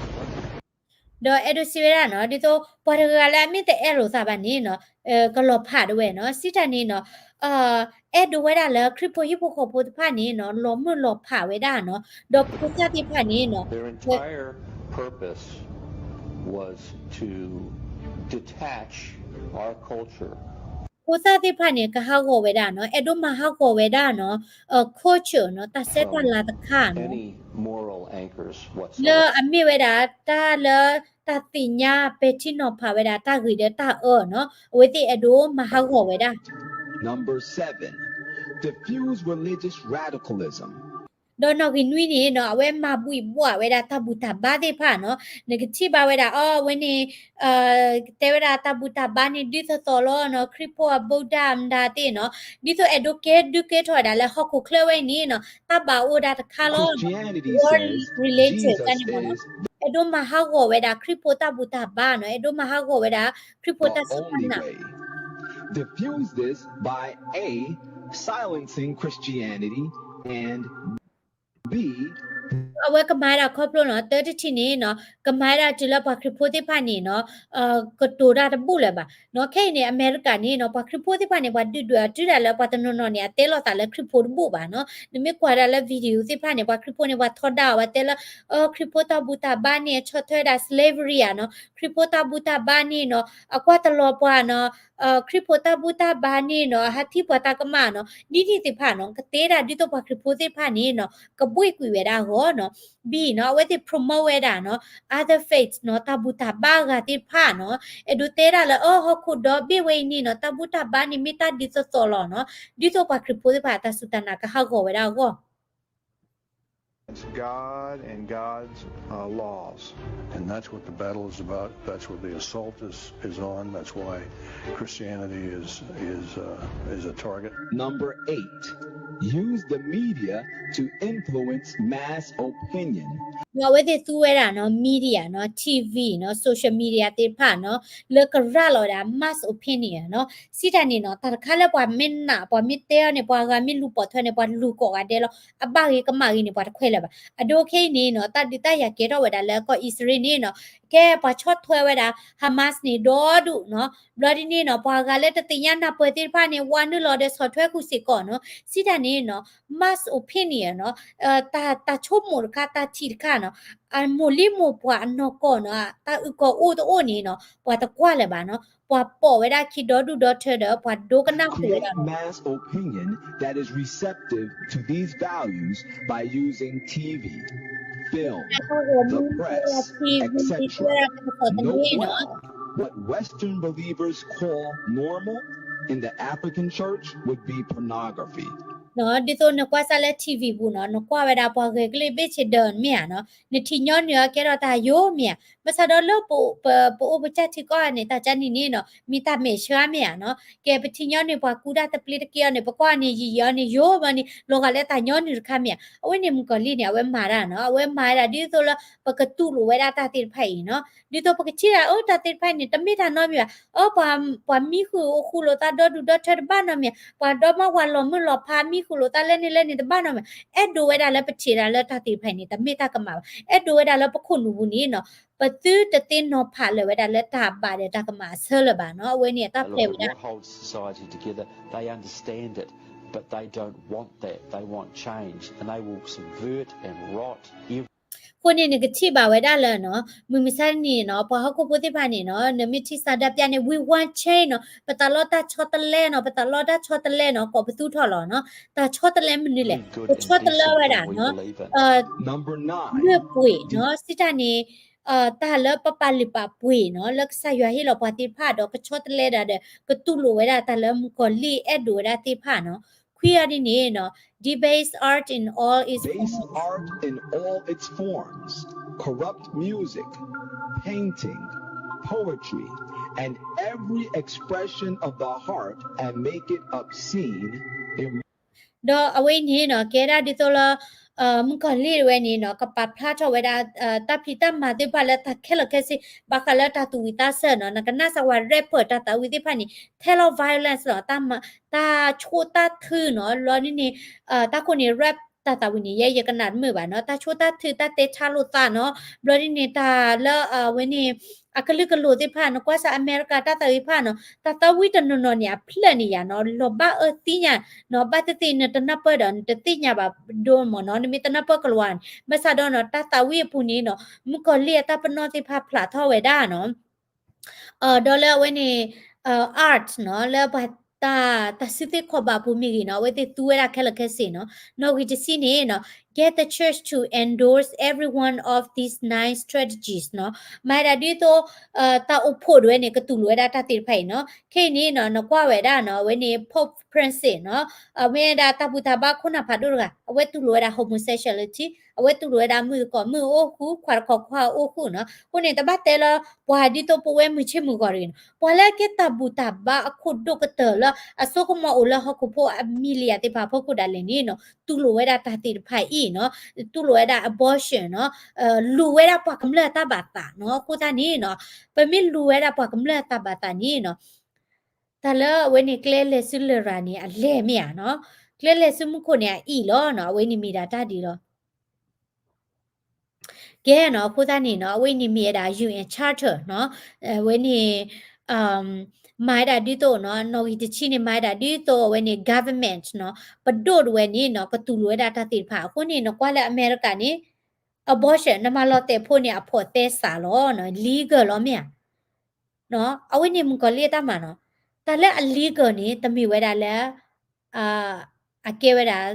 ဒီးအဲၣ်ဒိးစံးဝဲဒၣ်နီၤ ဒ်သိးပှၤတဂၤလၢအမ့ၢ်တအဲၣ်လိာ်သးဘၣ်န့ၣ်နီၤ ကလီၤဖးတဝဲနီၤ စံးတၢ်န့ၣ်နီၤ အဲၣ်ဒိးဝဲဒၣ်လၢခရံာ်ဖိဟံၣ်ဖိဃီဖိတဖၣ်န့ၣ်နီၤ လီၤမုၢ်လီၤဖးဝဲဒၣ်နီၤ ဒီးဖိသၣ်သ့ၣ်တဖၣ်န့ၣ်နီၤ Their entire purpose was to detach our culture. ဖိသၣ်သ့ၣ်တဖၣ်န့ၣ် ကဟးဂီၤဝဲဒၣ်နီၤ အဲၣ်ဒိးမၤဟးဂီၤဝဲဒၣ်နီၤ culture နီၤ တၢ်ဆဲးတၢ်လၤတခါနီၤ any moral anchors whatsoever. လၢအမ့ၢ်ဝဲဒၣ်တၢ်လၢ တၢ်သ့ၣ်ညါပဲာ်ထံနီၤဖးဝဲဒၣ်တၢ်ဂ့ၤဒီးတၢ်အᢁနီၤ အဝဲသ့ၣ်အဲၣ်ဒိးမၤဟးဂီၤဝဲဒၣ် Number seven, diffuse religious radicalism. ဒီးနီၣ်ဂံၢ်နွံန့ၣ်နီၤ အဝဲမၤဘှံးဘှီးဝဲဒၣ်တၢ်ဘူၣ်တၢ်ဘါသ့ၣ်တဖၣ်နီၤ နကထံၣ်ဘၣ်ဝဲဒၣ် အဝဲန့ၣ် တဲဝဲဒၣ်တၢ်ဘူၣ်တၢ်ဘါန့ၣ် ဒ်သိးသိးလီၤနီၤ ခရံာ်ဖိအဘူးဒၣ်မတၤသ့ၣ်နီၤ ဒ်သိးအဲၣ်ဒိးကဲဒုးကဲထီၣ်ဝဲဒၣ်လၢဟီၣ်ခိၣ်ချၢဝဲအံၤန့ၣ်နီၤ တၢ်ဘၣ်အိၣ်ဒၣ်တခါလီၤ worldly religion န့ၣ်မ့ၢ်နီၤ အဲၣ်ဒိးမၤဟးဂီၤဝဲဒၣ်ခရံာ်ဖိတၢ်ဘူၣ်တၢ်ဘါနီၤ အဲၣ်ဒိးမၤဟးဂီၤဝဲဒၣ်ခရံာ်ဖိတၢ်စူၢ်တၢ်နာ် Diffuse this by A, silencing Christianity, and B, အဝဲကမၤဝဲဒၣ်ခီဖျိနီၤ တၢတထံၣ်န့ၣ်နီၤ ကမၤဝဲဒၣ်တုၤလၢပှၤခရံာ်ဖိသ့ၣ်တဖၣ်န့ၣ်နီၤ ကတိၤတၢ်တဘူၣ်လၢၤဘၣ်နီၤ ခဲအံၤန့ၣ် အမဲရကၤန့ၣ်နီၤ ပှၤခရံာ်ဖိသ့ၣ်တဖၣ်န့ၣ် ပှၤဒုၣ်ဒွဲၣ်အီၤတုၤဒၣ်လၢပှၤတနီၤနီၤန့ၣ် အတဲလိာ်သးလၢခရံာ်ဖိတဘူၣ်ဘၣ်နီၤ နမ့ၢ်ကွၢ်ဒၣ်လၢ video သ့ၣ်တဖၣ်န့ၣ် ပှၤခရံာ်ဖိန့ၣ် ပှၤထီဒါအီၤ ပှၤတဲလၢ ခရံာ်ဖိတၢ်ဘူၣ်တၢ်ဘါန့ၣ် ဆီၣ်ထွဲဝဲဒၣ် slavery ဧါနီၤ ခရံာ်ဖိတၢ်ဘူၣ်တၢ်ဘါန့ၣ်နီၤ အကွၢ်တလီၤပှၤနီၤ ခရံာ်ဖိတၢ်ဘူၣ်တၢ်ဘါန့ၣ်နီၤ ဟးထံၣ်ပှၤတၢ်ကမၣ်နီၤ ဒ်န့ၣ်သ့ၣ်တဖၣ်နီၤ ကတဲဒၣ်ဒ်သိးပှၤခရံာ်ဖိသ့ၣ်တဖၣ်န့ၣ်နီၤ ကဘှ့ၣ်ကွံာ်ဝဲဒၣ်အဂီၢ်နီၤ ဘံၣ်နီၤ အဝဲသ့ၣ် promote ဝဲဒၣ်နီၤ other faith နီၤ တၢ်ဘူၣ်တၢ်ဘါအဂၤသ့ၣ်တဖၣ်နီၤ အဲၣ်ဒိးတဲဒၣ်လၢ အၢ ဟီၣ်ခိၣ်ဒီဘ့ၣ်ဝဲအံၤန့ၣ်နီၤ တၢ်ဘူၣ်တၢ်ဘါန့ၣ်မ့ၢ်တၢ်ဒ်သိးသိးလီၤနီၤ ဒ်သိးပှၤခရံာ်ဖိသ့ၣ်တဖၣ် တၢ်စူၢ်တၢ်နာ်ကဟးဂီၤဝဲဒၣ်အဂီၢ် It's God and God's uh, laws. And that's what the battle is about. That's what the assault is, is on. That's why Christianity is, is, uh, is a target. Number eight, use the media to influence mass opinion. အဝဲသ့ၣ်သူဝဲဒၣ်နီၤ media နီၤ ထံၣ်ဝံၣ်နီၤ social media သ့ၣ်တဖၣ်နီၤ လၢကရၤလီၤဝဲဒၣ် mass opinion နီၤ စံးတၢ်န့ၣ်နီၤ တၢ်တခါလၢပှၤမ့ၢ်နာ် ပှၤမ့ၢ်တဲအီၤန့ၣ် ပှၤဂၤမ့ၢ်လူၤပိာ်ထွဲန့ၣ် ပှၤလူၤကိးဂၤဒဲးလီၤ အဘၣ်ဂ့ၤကမၣ်ဂ့ၤန့ၣ် ပှၤတခွဲးလၢၤဘၣ် အဒိခဲအံၤန့ၣ်နီၤ တၢ်ဒုးတၢ်ယၤကဲထီၣ်ဝဲဒၣ်လၢကီၢ်အံၣ်စရ့လးန့ၣ်နီၤ ကဲပှၤဆီၣ်ထွဲဝဲဒၣ် Hamas န့ၣ်ဒီဒူၣ်နီၤ ဘျီဒ်န့ၣ်နီၤ ပှၤဂၤလၢတသ့ၣ်ညါနၢ်ပၢၢ်သ့ၣ်တဖၣ်န့ၣ် ဝါနုာ်လီၤဒီးဆီၣ်ထွဲဃုာ်စ့ၢ်ကီးနီၤ စံးတၢ်န့ၣ်နီၤ mass opinion နီၤ တၢ်ဆိကမိၣ်တခါ တၢ်ထံၣ်တခါနီၤ အမိၢ်လံမိၢ်ပှၢ်အနီၢ်ကီၢ်နီၤ တၢ်အုၣ်ကီၤအိၣ်တအိၣ်န့ၣ်နီၤ ပှၤတကွၢ်လၢၤဘၣ်နီၤ ပှၤပိာ်ဝဲဒၣ်ခံဒီဒူၣ်ဒီထၢဒီး ပှၤဒိကနၣ်ဃုာ်ဝဲဒၣ် Create mass opinion that is receptive to these values by using T V, film, the press, et cetera. Note well, what Western believers call normal in the African church would be pornography. ဒ်သိးနကွၢ်စၢ်လၢ T V ပူၤနီၤ နကွၢ်ဝဲဒၣ်ပှၤဂဲၤကလံၣ်ဘ့ၣ်ဆ့ဒၢးမ့ၢ်ဧါနီၤ နထံၣ်ညီနုၢ်အီၤကဲထီၣ်တၢ်ယိမ့ၢ်ဧါ ဘၣ်ဆၣ်ဒီးလၢပအိၣ်ပကစၢ်ထံကီၢ်န့ၣ် တၢ်ကၢ်နံၣ်န့ၣ်နီၤ မ့ၢ်တၢ်မဲာ်ဆှးမ့ၢ်ဧါနီၤ ကဲပထံၣ်ညီနုၢ်ပှၤကူတၢ်သဘျ့တက့ၢ်အီၤန့ၣ် ပကွၢ်န့ၣ် ယံာ်ယံာ်အီၤန့ၣ် ယိဘျီန့ၣ် လီၤဂာ်လၢတၢ်ညီနုၢ်တခါမ့ၢ်ဧါ အဝဲန့ၣ်မုၣ်ကီၤလံၢ်န့ၣ် အဝဲမၤတၢ်နီၤ အဝဲမၤဝဲဒၣ်ဒ်သိးလၢ ပကတူၢ်လိာ်ဝဲဒၣ်တၢ်သ့ၣ်တဖၣ်အံၤနီၤ ဒ်သိးပကထံၣ်ဒၣ် အၢ တၢ်သ့ၣ်တဖၣ်အံၤန့ၣ် တမ့ၢ်တၢ်နီတမံၤဘၣ် အၢ ပှၤမံဃုာ်အိၣ်ဃုာ်လိာ်သးဒီဒူၣ်ဒီထၢတဘၣ်နီတမံၤ ပှၤဒီမါဝၤလီၤမုၢ်လီၤဖးမံဃုာ်လိာ်သးလၢန့ၣ်လၢန့ၣ်တဘၣ်နီတမံၤ အဲၣ်ဒိးဝဲဒၣ်လၢပထံၣ်ဒၣ်လၢတၢ်သ့ၣ်တဖၣ်အံၤန့ၣ် တမ့ၢ်တၢ်ကမၣ်ဘၣ် အဲၣ်ဒိးဝဲဒၣ်လၢပခိၣ်နူာ်ပူၤန့ၣ်နီၤ ပသုတသ့နီၤဖးလၢၤဝဲဒၣ်လၢတၢ်ဘၣ်ဒီးတၢ်ကမၣ်အဆၢလၢၤဘၣ်နီၤ အဝဲန့ၣ်အတၢ်ဖျဲးဝဲဒၣ် What holds society together, they understand it, but they don't want that, they want change, and they will subvert and rot every အဃိန့ၣ် နကထံၣ်ဘၣ်ဝဲဒၣ်လၢနီၤ မုၢ်မဆါတနံၤနီၤ ပှၤဟီၣ်ခိၣ်ဖိသ့ၣ်တဖၣ်န့ၣ်နီၤ နမ့ၢ်ထံၣ်ဆန္ဒပြန့ၣ် we want change နီၤ ပသးလီတၢ်ဆီတလဲနီၤ ပသးလီတၢ်ဆီတလဲနီၤ ကိးပသူထီၣ်လီၤနီၤ တၢ်ဆီတလဲမနုၤလဲၣ် ပဆီတလဲဝဲဒၣ်နီၤ လွဲၢ်ပှ့ၤနီၤ စံးတၢ်န့ၣ် တၢ်လၢပပာ်လုၢ်ပာ်ပှ့ၤနီၤ လၢကစၢ်ယွၤဟ့ၣ်လီၤပှၤသ့ၣ်တဖၣ်ဒီး ကဆီတလဲဒၣ်ဒီး ကတူၢ်လိာ်ဝဲဒၣ်တၢ်လၢမုၣ်ကီၤလံၢ်အဲၣ်ဒိးဝဲဒၣ်သ့ၣ်တဖၣ်နီၤ ခွံအီၤဒ်န့ၣ်နီၤ debase art in all its forms, corrupt music, painting, poetry, and every expression of the heart and make it obscene, ဒီးအဝဲအံၤန့ၣ်နီၤ ကဲဒၣ်ဒ်သိးလၢ မုၣ်ကီၤလံၢ်ဝဲန့ၣ်နီၤ ကပာ်ဖျါထီၣ်ဝဲဒၣ် တၢ်ဖံးတၢ်မၤသ့ၣ်တဖၣ်လၢတၢ်ခဲလၢာ်ခဲဆ့ ဘၣ်ဃးလၢတၢ်သူၣ်ဝံၣ်သးစၢ်နီၤ နကနၣ်စၢ်ဝဲ rapper တၢ်သးဝံၣ်သ့ၣ်တဖၣ်န့ၣ် ထဲလီၤ violence လီၤ တၢ်ဆိၣ်တၢ်ထုနီၤ လီၤဒ်န့ၣ် တၢ်ခိၣ်န့ၣ် rap တၢ်သးဝံၣ်န့ၣ် ယဲယကနၣ်တမုာ်ဘၣ်နီၤ တၢ်ဆိၣ်တၢ်ထု တၢ်တဲဆါလိာ်သးနီၤ ဘျီဒ်န့ၣ် တၢ်လၢအဝဲန့ၣ် အကလုာ်ကလိာ်သ့ၣ်တဖၣ် နကွၢ်စၢ်အမဲရကၤတၢ်သးဝံၣ်တဖၣ်နီၤ တၢ်သးဝံၣ်တနီၤနီၤန့ၣ် အဖျၢၣ်န့ၣ်ယၤနီၤ လီၤဘၣ်အၢသံညါနီၤ ဘၣ်သ့ၣ်သ့ၣ်နတနၢ်ပၢၢ်ဒီး နတသ့ၣ်ညါဘၣ်ဒိမ့ၢ်နီၤ နမ့ၢ်တနၢ်ပၢၢ်ကလၤဝါန့ၣ် ဘၣ်ဆၣ်ဒီးနီၤ တၢ်သးဝံၣ်အပူၤန့ၣ်နီၤ မုၣ်ကီၤလံၢ်အတၢ်ပနီၣ်သ့ၣ်တဖၣ်ဖျးထီၣ်ဝဲဒၣ်နီၤ ဒီးလၢအဝဲန့ၣ် art နီၤ လၢပှၤတၢ် တၢ်စုသ့ၣ်ခီၣ်ဘၣ်ပူၤမ့ၢ်ဂ့ၤနီၤ အဝဲသ့ၣ်သူဝဲဒၣ်ခဲလၢာ်ခဲဆ့နီၤ နီၣ်ဂံၢ်တဆံန့ၣ်နီၤ get the church to endorse every one of these nine strategies နီၤ မၤဒၣ်ဒ်သိး တၢ်အိၣ်ဖှိၣ်ဒၣ်ဝဲန့ၣ် ကတူၢ်လိာ်ဝဲဒၣ်တၢ်သ့ၣ်တဖၣ်အံၤနီၤ ခဲအံၤန့ၣ်နီၤ နကွၢ်ဝဲဒၣ်နီၤ အဝဲန့ၣ် Pope Francis နီၤ အမ့ၢ်ဝဲဒၣ်တၢ်ဘူၣ်တၢ်ဘါခိၣ်နၢ်ဖးဒိၣ်တဂၤ အဝဲတူၢ်လိာ်ဝဲဒၣ် homosexuality အဝဲတူၢ်လိာ်ဝဲဒၣ်မုၣ်သကိးမုၣ်အိၣ်ဃု ခွါတခီခွါအိၣ်ဃုနီၤ အဃိန့ၣ် တဘၣ်တဲလၢ ပှၤဒ်သိးပဝဲမုၢ်ဆ့ၣ်မုၢ်ဂီၤတဂ့ၤနီၤ ပှၤလၢကဲတၢ်ဘူၣ်တၢ်ဘါအခိၣ်ဒိၣ်ကတၢၢ်လၢအစိကမီၤအိၣ်လၢဟီၣ်ခိၣ်ဖိအမံၤလၢယၤသ့ၣ်တဖၣ်အဖီခိၣ်ဒၣ်လဲာ်န့ၣ်နီၤ တူၢ်လိာ်ဝဲဒၣ်တၢ်သ့ၣ်တဖၣ်အံၤနီၤ တူၢ်လိာ်ဝဲဒၣ် abortion နီၤ လူၤဝဲဒၣ်ပှၤကမျၢၢ်အတၢ်ဘၣ်သးနီၤ အဃိသတးန့ၣ်နီၤ ပမ့ၢ်လူၤဝဲဒၣ်ပှၤကမျၢၢ်အတၢ်ဘၣ်သးန့ၣ်နီၤ တၢ်လၢအဝဲန့ၣ်ကျဲလဲၤဆူလရာ်န့ၣ် အလဲၤမ့ၢ်ဧါနီၤ ကျဲလဲၤဆူမူခိၣ်န့ၣ် အအံၣ်လီၤနီၤ အဝဲန့ၣ်မ့ၢ်ဒၣ်တၢ်ဒ်လီၤ ကဲနီၤ အဃိသတးန့ၣ်နီၤ အဝဲန့ၣ်မ့ၢ်ဝဲဒၣ် ယူဢၣ် charter နီၤ အဝဲန့ၣ် မၤဝဲဒၣ်ဒ်သိးနီၤ နီၣ်ဂံၢ်တဆံန့ၣ် မၤဝဲဒၣ်ဒ်သိးအဝဲန့ၣ် government နီၤ ပဒိၣ်တဝဲန့ၣ်နီၤ ကတူၢ်လိာ်ဝဲဒၣ်တၢ်သ့ၣ်တဖၣ် အဃိန့ၣ် နကွၢ်လၢအမဲရကၤန့ၣ် abortion နမၤလီၤတဲာ်ဖိန့ၣ် အဖိးသဲစးလီၤနီၤ legal လီၤမ့ၢ်ဧါ အဝဲန့ၣ်မုၣ်ကီၤလံၢ်အတၢ်မၤနီၤ တၢ်လၢအ legal န့ၣ် တမ့ၢ်ဝဲဒၣ်လၢ အကဲဝဲဒၣ်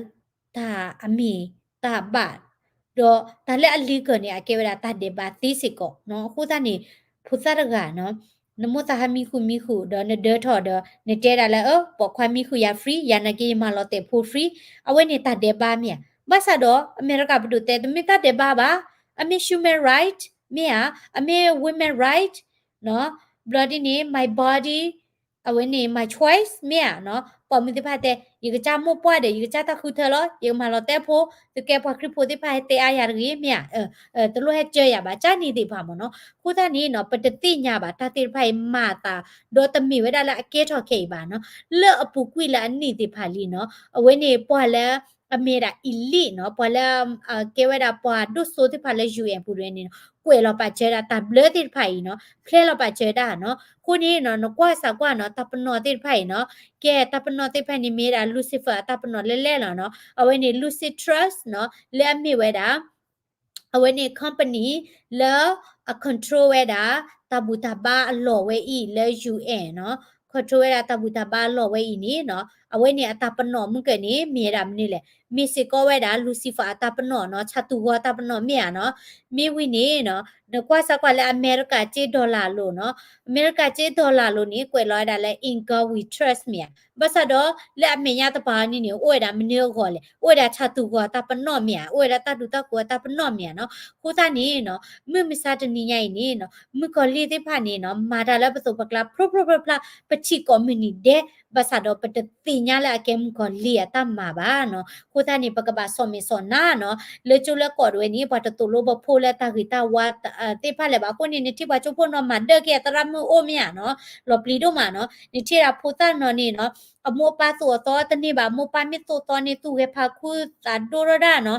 တၢ်အမ့ၢ်တၢ်ဘၣ်, ဒီးတၢ်လၢအ legal န့ၣ် အကဲဝဲဒၣ်တၢ်ဒဲးဘးသ့စ့ၢ်ကီးနီၤ. အဃိသတးန့ၣ် ဖိသၣ်တဂၤနီၤ, နမိၢ်သးဟးမံဃုာ်မံဃုာ် ဒီးနဒၢထီၣ်ဒီး နတဲဒၣ်လၢ အၢ ပိာ်ခွါမံဃုာ်ယၤ free, ယၤနာ်က့ယမၤလီၤတဲာ်ဖိ free, အဝဲန့ၣ်တၢ်ဒဲးဘးမ့ၢ်ဧါ. ဘၣ်ဆၣ်ဒီး အမဲရကၤပဒိၣ်တဲ တမ့ၢ်တၢ်ဒဲးဘးဘၣ်, အမ့ၢ် human right မ့ၢ်ဧါ, အမ့ၢ် women right နီၤ, ဘျီဒ်န့ၣ် my body အဝဲန့ၣ် my choice မ့ၢ်ဧါနီၤ. ပိာ်မုၣ်သ့ၣ်တဖၣ်တဲ ယကစၢ်မိၢ်ပှၢ်ဒီး ယကစၢ်တၢ်ဃုထၢလီၤ, ယကမၤလီၤတဲာ်ဖိ, သုကဲပှၤခရံာ်ဖိသ့ၣ်တဖၣ်ဟဲတဲအါယၤတဂ့ၤ မ့ၢ်ဧါ, တလိၣ်ဟဲစၢၤယၤဘၣ်, ကၢ်န့ၣ်သ့ၣ်တဖၣ်မ့ၢ်နီၤ. အဃိသတးန့ၣ်နီၤ ပတသ့ၣ်ညါဘၣ် တၢ်သ့ၣ်တဖၣ်အံၤမၤအသး ဒီးတမ့ၢ်ဝဲဒၣ်လၢအကဲထီၣ်ခဲအံၤဘၣ်နီၤ. လၢအပူၤကွံာ်လၢအနံၣ်သ့ၣ်တဖၣ်လံနီၤ, အဝဲန့ၣ်ပှၤလၢ အမ့ၢ်ဒၣ် elite နီၤ, ပှၤလၢ ကဲဝဲဒၣ်ပှၤဒိၣ်စိသ့ၣ်တဖၣ်လၢ ယူၣ်အဲၣ် ပူၤတဝဲန့ၣ်နီၤ, ကွဲးလီၤပာ်စၢၤဒၣ်တၢ်ဘျၢသ့ၣ်တဖၣ်အံၤနီၤ, ဖျဲလီၤပာ်စၢၤတၢ်နီၤ. အဃိန့ၣ်နီၤ နကွၢ်စၢ်ကွၢ်နီၤ တၢ်ပနီၣ်သ့ၣ်တဖၣ်အံၤနီၤ, ကဲတၢ်ပနီၣ်သ့ၣ်တဖၣ်န့ၣ် မ့ၢ်ဒၣ် Lucifer အတၢ်ပနီၣ်လဲၣ်လဲၣ်လီၤနီၤ. အဝဲန့ၣ် Lucid Trust နီၤ, လၢအမ့ၢ်ဝဲဒၣ် အဝဲန့ၣ် company လၢအ control ဝဲဒၣ် တၢ်ဘူၣ်တၢ်ဘါအလီၢ်ဝဲအံၤလၢ ယူၣ်အဲၣ် နီၤ, control ဝဲဒၣ်တၢ်ဘူၣ်တၢ်ဘါအလီၢ်ဝဲအံၤန့ၣ်နီၤ, အဝဲန့ၣ်အတၢ်ပနီၣ်မုၢ်ကၢၢ်န့ၣ် မ့ၢ်ဝဲဒၣ်မနုၤလဲၣ်, မ့ၢ်စ့ၢ်ကီးဝဲဒၣ် Lucifer အတၢ်ပနီၣ်နီၤ, ဆၣ်တူၢ်ဂီၤအတၢ်ပနီၣ်မ့ၢ်ဧါနီၤ. မ့ၢ်ဝံၤန့ၣ်နီၤ နကွၢ်စၢ်ကွၢ်လၢအမဲရကၤကၠ့ dollar အလိၤနီၤ, အမဲရကၤကၠ့ dollar အလိၤန့ၣ် ကွဲးလီၤဝဲဒၣ်လၢ in God we trust မ့ၢ်ဧါ. ဘၣ်ဆၣ်ဒီး လၢအမဲာ်ညါတပၤန့ၣ်န့ၣ် အိၣ်ဝဲဒၣ်မနုၤအဂီၢ်လဲၣ်, အိၣ်ဝဲဒၣ်ဆၣ်တူၢ်ဂီၤအတၢ်ပနီၣ်မ့ၢ်ဧါ, အိၣ်ဝဲဒၣ်တၢ်ဒူတၢ်ဃိၤအတၢ်ပနီၣ်မ့ၢ်ဧါနီၤ. အဃိသတးန့ၣ်နီၤ မုၢ်မဆါတနံၤညါအံၤန့ၣ်နီၤ မုၣ်ကီၤလံၢ်သ့ၣ်တဖၣ်န့ၣ်နီၤ မၤတၢ်လၢပသိးပကျါ ဖျိဖျိဖျါဖျါ ပထံၣ်ကိးမုၢ်နံၤဒဲး, ဘၣ်ဆၣ်ဒီးပတသ့ၣ်ညါလၢအကဲမုၣ်ကီၤလံၢ်အတၢ်မၤဘၣ်နီၤ. အဃိသတးန့ၣ် ပကဘၣ်စီၣ်မဲာ်စီၣ်နါနီၤ, လၢကၠိလၢကီးတဝဲန့ၣ် ပှၤတသိၣ်လိပဖိလၢတၢ်ဂ့ၤတၢ်ဝါသ့ၣ်တဖၣ်လၢၤဘၣ်. အဃိန့ၣ် နထံၣ်ပှၤကၠိဖိနီၤ မၤဒၢၣ်က့ၤအသရၣ်မုၣ်အိၣ်မ့ၢ်ဧါနီၤ, လီၤပျံၤဒိၣ်မးနီၤ. နထံၣ်ဒၣ်ဖိသၣ်နီၤန့ၣ်နီၤ အမိၢ်အပၢ်သိၣ်အသီတန့ၢ်ဘၣ်, အမိၢ်ပၢ်မ့ၢ်သိၣ်သီန့ၣ် သူၣ်ဂဲၤဖးခူသးဒိၣ်ထီၣ်ဒၣ်နီၤ,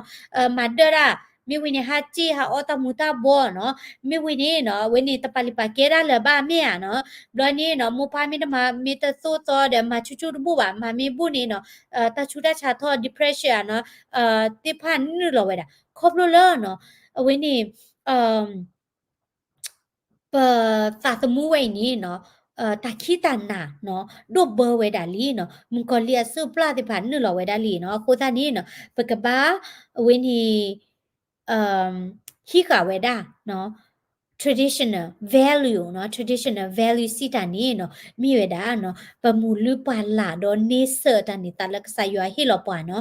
မၤဒၢၣ်ဒၣ်, မ့ၢ်ဝံၤန့ၣ် ဟးစ့ၣ်ဟးအီတၢ်မူၤတၢ်ဘှီးနီၤ, မ့ၢ်ဝံၤန့ၣ်နီၤ အဝဲန့ၣ်တပာ်လုၢ်ပာ်ကဲဒၣ်လၢၤဘၣ်မ့ၢ်ဧါနီၤ. ဘျီန့ၣ်နီၤ မိၢ်ပၢ်မ့ၢ်တမၤ မ့ၢ်တသိၣ်သီဒီး မၤဆူၣ်ဆူၣ်တဘူၣ်ဘၣ်, မၤမ့ၢ်ဘူၣ်န့ၣ်နီၤ တၢ်ဆူးတၢ်ဆါထီၣ် depression ဧါနီၤ, သ့ၣ်တဖၣ်နုာ်လီၤဝဲဒၣ် ခီဖျိလၢနီၤ အဝဲန့ၣ် ပသးသမူဝဲအံၤန့ၣ်နီၤ တၢ်ခံးတၢ်နၤနီၤ ဒိၣ်ဘၢဝဲဒၣ်လံနီၤ, မုၣ်ကီၤလံၢ်အစုၣ်ပျၢ်သ့ၣ်တဖၣ်နုာ်လီၤဝဲဒၣ်လံနီၤ. အဃိသတးန့ၣ်နီၤ ပကဘၣ် အဝဲန့ၣ် ဟံးဃာ်ဝဲဒၣ် traditional value နီၤ, traditional value စံးတၢ်န့ၣ်နီၤ မ့ၢ်ဝဲဒၣ်နီၤ ပမူၤလုၢ်ပှၢ်လၢ်ဒီးန့ဆၢၣ်တၢ်န့ၣ် သးလၢကစၢ်ယွၤဟ့ၣ်လီၤပှၤနီၤ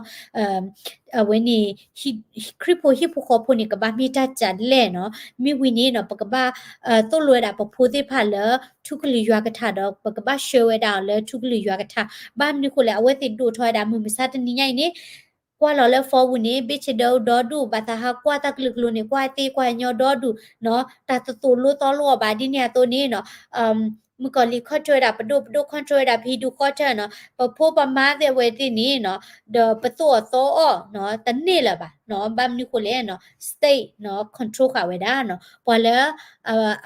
အဝဲန့ၣ် ခရံာ်ဖိဟံၣ်ဖိဃီဖိန့ၣ် ကဘၣ်မ့ၢ်တၢ်စံးတၢ်လဲၣ်နီၤ. မ့ၢ်ဝံၤန့ၣ်နီၤ ပကဘၣ် သိၣ်လိဝဲဒၣ်ပဖိသ့ၣ်တဖၣ်လၢ ထူကလုၢ်ယွၤကထါဒီး ပကဘၣ်ဆှၢဝဲဒၣ်အီၤလၢထူကလုၢ်ယွၤကထါ. ဘၣ်မနုၤဃိလဲၣ် အဝဲသ့ၣ်ဒိၣ်ထီၣ်ဝဲဒၣ်မုၢ်မဆါတနံၤညါအံၤန့ၣ် ကွၢ်လီၤလၢ phone ပူၤန့ၣ် ဘ့ၣ်ဆ့ဒၢအူဒီဒူၣ်, ဘၣ်သးဟးကွၢ်တၢ်ကလုာ်ကလိၤန့ၣ် ကွၢ်သ့ကွၢ်ညီဒီဒူၣ်နီၤ, တၢ်တသိၣ်လိသီလိအီၤဘၣ်. ဒ်န့ၣ်အသိးန့ၣ်နီၤ မုၣ်ကီၤလံၢ် control ဝဲဒၣ်ပဒိၣ်, ပဒိၣ် control ဝဲဒၣ်ပဟံၣ်ဒူၣ်ဃီထၢနီၤ, ပဖိပမါသ့ၣ်အဝဲသ့ၣ်န့ၣ်နီၤ ဒီးပသိၣ်အီၤသီအီၤနီၤ တန့ၢ်လၢၤဘၣ်နီၤ. ဘၣ်မနုၤဃိလဲၣ်နီၤ state နီၤ control ဃာ်ဝဲဒၣ်နီၤ, ပှၤလၢ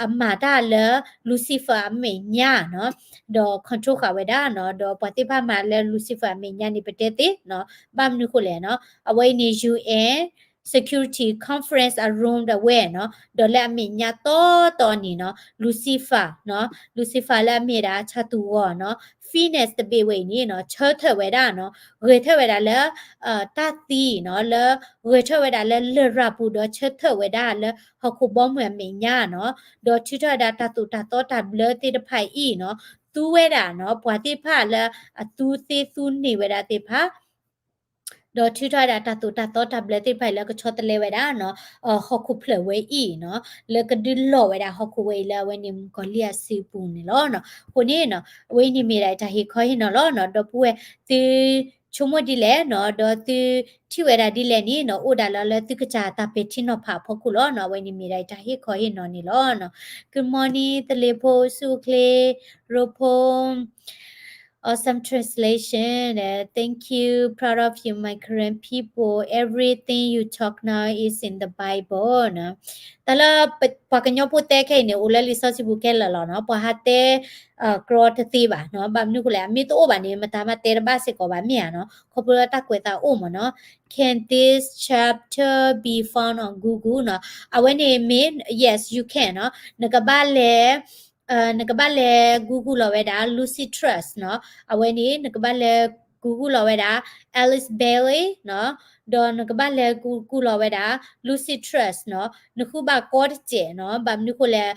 အမၤတၢ်လၢ Lucifer အမဲာ်ညါနီၤ, ဒီး control ဃာ်ဝဲဒၣ်နီၤ, ဒီးပှၤသ့ၣ်တဖၣ်မၤလၢ Lucifer အမဲာ်ညါန့ၣ် ပတဲသ့နီၤ. ဘၣ်မနုၤဃိလဲၣ်နီၤ အဝဲအံၤန့ၣ် ယူၣ်အဲၣ် Security Conference အ room ဒၣ်ဝဲနီၤ, ဒီးလၢအမဲာ်ညါတီတီန့ၣ်နီၤ Lucifer နီၤ, Lucifer လၢအမ့ၢ်ဒၣ်ဆၣ်တူၢ်ဂီၤနီၤ Phoenix တဘ့ၣ်ဝဲအံၤန့ၣ်နီၤ ဆၢထၢၣ်ဝဲဒၣ်နီၤ, ဂဲၤထၢၣ်ဝဲဒၣ်လၢ တၢ်သံနီၤ, လၢ ဂဲၤထၢၣ်ဝဲဒၣ်လၢလရာ်ပူၤ ဒီးဆၢထၢၣ်ဝဲဒၣ်လၢဟီၣ်ခိၣ်ဘီမုၢ်အမဲာ်ညါနီၤ, ဒီးထုးထီၣ်ဝဲဒၣ်တၢ်သိၣ်တၢ်သီတၢ်ဘျၢသ့ၣ်တဖၣ်အံၤနီၤ, သူဝဲဒၣ်နီၤ ပှၤသ့ၣ်တဖၣ်လၢအသူသ့သူန့ၢ်ဝဲဒၣ်သ့ၣ်တဖၣ် ဒီးထုးထီၣ်ဝဲဒၣ်တၢ်သိၣ်တၢ်သီတၢ်ဘျၢသ့ၣ်တဖၣ်အံၤလၢကဆီတလဲဝဲဒၣ်နီၤ ဟီၣ်ခိၣ်ဖျၢၣ်ဝဲအံၤနီၤ, လၢကဒုးလီၤဝဲဒၣ်ဟီၣ်ခိၣ်ဝဲအံၤလၢအဝဲန့ၣ်မုၣ်ကီၤလံၢ်အစုပူၤန့ၣ်လီၤနီၤ. အဃိန့ၣ်နီၤ အဝဲအံၤန့ၣ်မ့ၢ်ဒၣ်တၢ်ဟ့ၣ်ခီဟ့ၣ်နီၤလီၤနီၤ. ဒီပုၢ်ဝဲၢ် သုဆိကမိၣ်ဒ်လဲၣ်နီၤ, ဒီးသုထံၣ်ဝဲဒၣ်ဒ်လဲၣ်န့ၣ်နီၤ အိၣ်ဒၣ်လၢလၢသုကစၢ်တၢ်ပဲာ်ထံနီၤဖးအဖီခိၣ်လီၤနီၤ. အဝဲန့ၣ်မ့ၢ်ဒၣ်တၢ်ဟ့ၣ်ခီဟ့ၣ်နီၤန့ၣ်လီၤနီၤ. Good morning သလ့ၤဖိ ဆူၣ်ချ့ ရိဖိ Awesome translation. Thank you, proud of you, my Karen people. Everything you talk now is in the Bible နီၤ. တၢ်လၢပှၤကညီဖိတဲခဲအံၤန့ၣ် အိၣ်လၢလံာ်စီဆှံပူၤခဲလၢာ်လီၤနီၤ. ပှၤဟးတဲ ကြၢးတသ့ဘၣ်နီၤ. ဘၣ်မနုၤဃိလဲၣ် အမ့ၢ်တအိၣ်ဘၣ်န့ၣ် မတၤမးတဲတဘၣ်စ့ၢ်ကီးဘၣ်မ့ၢ်ဧါနီၤ. ခီဖျိလၢတၢ်ကွဲးသးအိၣ်မ့ၢ်နီၤ. Can this chapter be found on Google နီၤ. အဝဲန့ၣ်မ့ၢ် yes, you can နီၤ. နကဘၣ်လဲၤ နကဘၣ်လဲၤ Google လီၤဝဲဒၣ် Lucidtrust နီၤ. အဝဲန့ၣ် နကဘၣ်လဲၤ Google လီၤဝဲဒၣ် Alice Bailey နီၤ, ဒီးနကဘၣ်လဲၤ Google လီၤဝဲဒၣ် Lucidtrust နီၤ. နဃုဘၣ်ကီတစဲးနီၤ, ဘၣ်မနုၤဃိလဲၣ်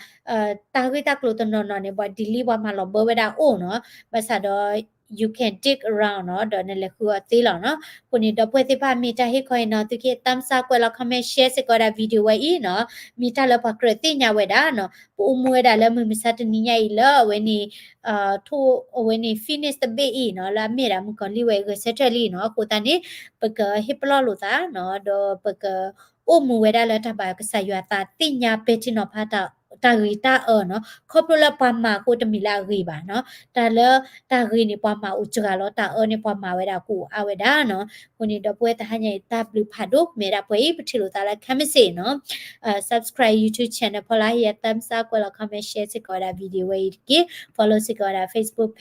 တၢ်ဂ့ၢ်တၢ်ကျိၤတနီၤနီၤန့ၣ် ပှၤ delete ပှၤမၤလီၤဘၢဝဲဒၣ်အိၣ်နီၤ. ဘၣ်ဆၣ်ဒီး you can dig around နီၤ, ဒီးနလဲၤဃုအီၤသ့လီၤနီၤ. အဃိန့ၣ် ဒီပုၢ်ဝဲၢ်သ့ၣ်တဖၣ် မ့ၢ်တၢ်ဟ့ၣ်ခီအံၤနီၤ သုကဟ့ၣ် thumbs up ကွဲးလီၤ comment share စ့ၢ်ကီးဝဲဒၣ် video ဝဲအံၤနီၤ. မ့ၢ်တၢ်လၢပှၤကြၢးသ့ၣ်ညါဝဲဒၣ်နီၤ, ပအိၣ်မူဝဲဒၣ်လၢမုၢ်မဆါတနံၤညါအံၤလၢအဝဲန့ၣ် ထိၣ်အဝဲန့ၣ် finish တဘ့ၣ်အံၤနီၤ, လၢအမ့ၢ်ဒၣ်မုၣ်ကီၤလံၢ်ဝဲအံၤဂဲၤဆၢထၢၣ်လံနီၤ. အဃိသတးန့ၣ် ပကဟ့ၣ်ပလီၢ်လိာ်သးနီၤ, ဒီးပက အိၣ်မူဝဲဒၣ်လၢတၢ်ဘၣ်ကစၢ်ယွၤသး သ့ၣ်ညါပဲာ်ထံနီၤဖး တၢ်ဂ့ၤတၢ်အၢနီၤ. ခီဖျိလၢပှၤမၤအဃိတမ့ၢ်လၢအဂ့ၤဘၣ်နီၤ. တၢ်လၢတၢ်ဂ့ၤန့ၣ် ပှၤမၤအိၣ်စှၤလီၤ, တၢ်အၢန့ၣ် ပှၤမၤဝဲဒၣ်ကအိၣ်အါဝဲဒၣ်နီၤ. အဃိန့ၣ် ဒီပုၢ်ဝဲၢ်တဟါညါအံၤ တၢ်ဘျုးဖးဒိၣ် မ့ၢ်ဒၣ်ပှဲၤအံၤ ပထံၣ်လိာ်သးလၢ comment နီၤ, subscribe YouTube channel ဖီလာ် ဟ့ၣ်ယၤ thumbs up ကွဲးလီၤ comment share စ့ၢ်ကီးဝဲဒၣ် video ဝဲအံၤတက့ၢ်. Follow စ့ၢ်ကီးဝဲဒၣ် Facebook page